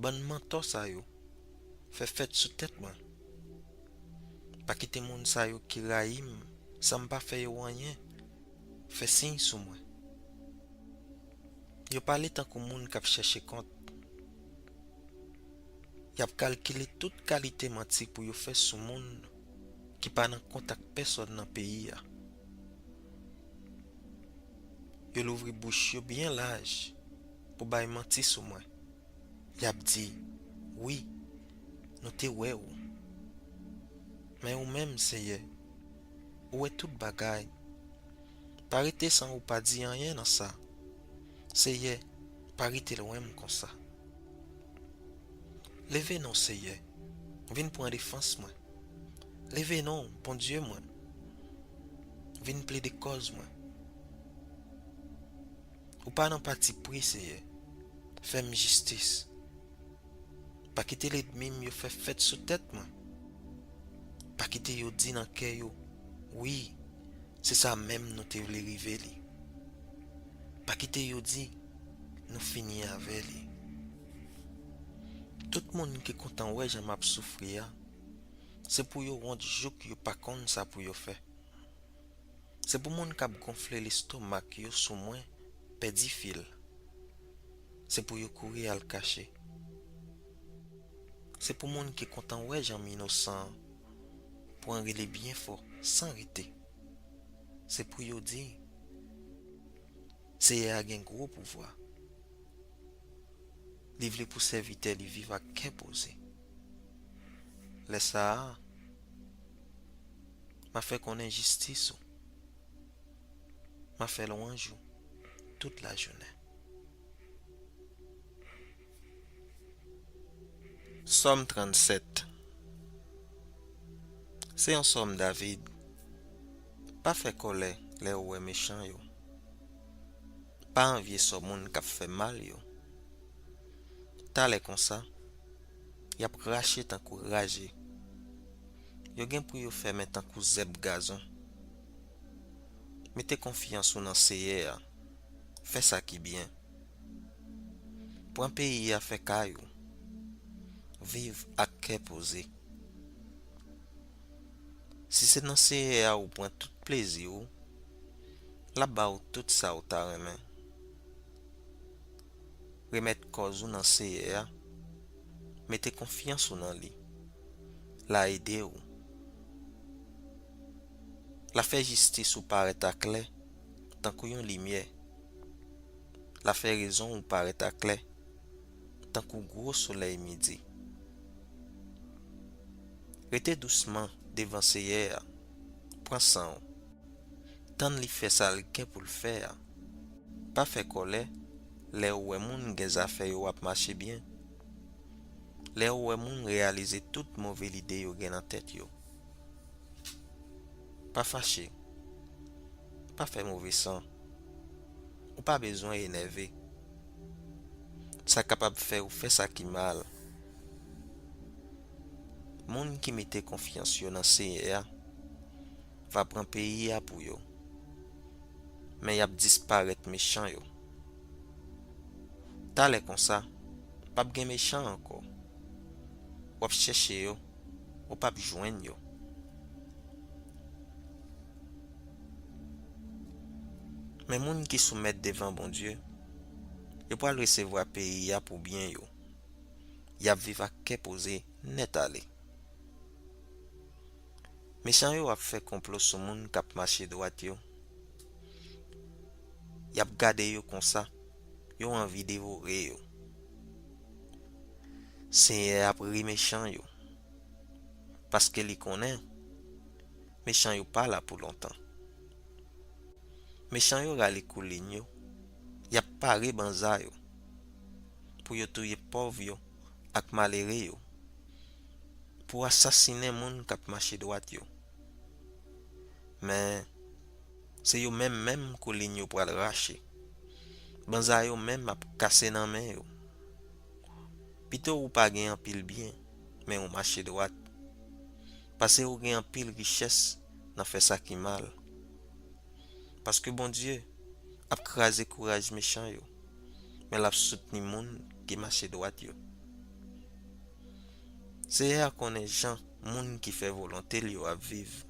bann mantò sa yo, fè fèt sou tèt mwen. Pa kite moun sa yo ki rayi m san m pa fè yo anyen fè siy sou mwen. Yo pale tankou moun k ap chèche kont. Y ap kalkile tout kalite manti pou yo fè sou moun ki pa nan kont ak pèsòn nan peyi a. Yo louvri bouch yo byen laj pou bay manti sou mwen. Y ap di, "Wi, nou te wè ou." Men ou menm, Senyè, ou wè tout bagay. Pa rete san ou pa di anyen nan sa. Seyè, pa rete lwen m konsa. Leve non, Seyè, vin pran defans mwen. Leve non, Bondye mwen, vin plede kòz mwen. Ou pa nan patipri, Seyè. Fè m jistis. Pa kite lènmi m yo fè fèt sou tèt mwen. Pa kite yo di nan kè yo, "Wi, se sa menm nou te vle rive li." Pa kite yo di, "Nou fini avè li." Tout moun ki kontan wè jan m ap soufri a, se pou yo wont jouk yo pa konn sa pou yo fè. Se pou moun k ap gonfle lestomak yo sou mwen pèdi fil. Se pou yo kouri al kache. Se pou moun ki kontan wè jan m inosan an pran rele byen fò san rete. Se pou yo di, "Seyè a gen gwo pouvwa. Li vle pou sèvitè li viv ak kè poze." Lè sa a, m a fè konnen jistis ou. M a fè lwanj ou tout lajounen. Sòm trannsèt. Se yon sòm David. Pa fè kòlè lè ou wè mechan yo. Pa anvye sò moun k ap fè mal yo. Talè konsa, y ap rache tankou raje. Yo gen pou yo fèmen tankou zèb gazon. Mete konfyans ou nan Seyè a. Fè sa ki byen. Pran peyi a fè kay ou. Viv ak kè poze. Si se nan Seyè a ou pran tout plezi ou, l ap ba ou tout sa ou ta renmen. Remèt kòz ou nan Seyè a, mete konfyans ou nan li. L a ede ou. L a fè jistis ou parèt aklè tankou yon limyè. L a fè rezon ou parèt aklè tankou gwo solèy midi. Rete dousman devan Seyè a, pran san w. Tann li fè sa l gen pou l fè a. Pa fè kòlè lè ou wè moun gen zafè yo ap mache byen. Lè ou wè moun reyalize tout move lide yo gen nan tèt yo. Pa fache. Pa fè move san. Ou pa bezwen enève. Sa kapab fè ou fè sa ki mal. Moun ki mete konfyans yo nan Seyè a va pran peyi a pou yo. Men y ap disparèt mechan yo. Talè konsa, p ap gen mechan ankò. W ap chèche yo, ou p ap jwenn yo. Men moun ki soumèt devan Bondye, yo pral resevwa peyi a pou byen yo. Y ap viv ak kè poze nèt ale. Mechan yo ap fè konplo sou moun k ap mache dwat yo. Y ap gade yo konsa, yo anvi devore yo. Senyè a ap ri mechan yo, paske li konnen mechan yo pa la pou lontan. Mechan yo rale koulin yo, y ap pare banza yo pou yo touye pòv yo ak malere yo, pou asasinen moun k ap mache dwat yo. Men, se yo menm menm koulin yo pral rache. Banza yo menm ap kase nan men yo. Pito ou pa gen anpil byen, men ou mache dwat, pase ou gen anpil richès nan fè sa ki mal. Paske Bondye ap kraze kouraj mechan yo, men l ap soutni moun ki mache dwat yo. Senyè a konnen jan moun ki fè volonte l yo ap viv.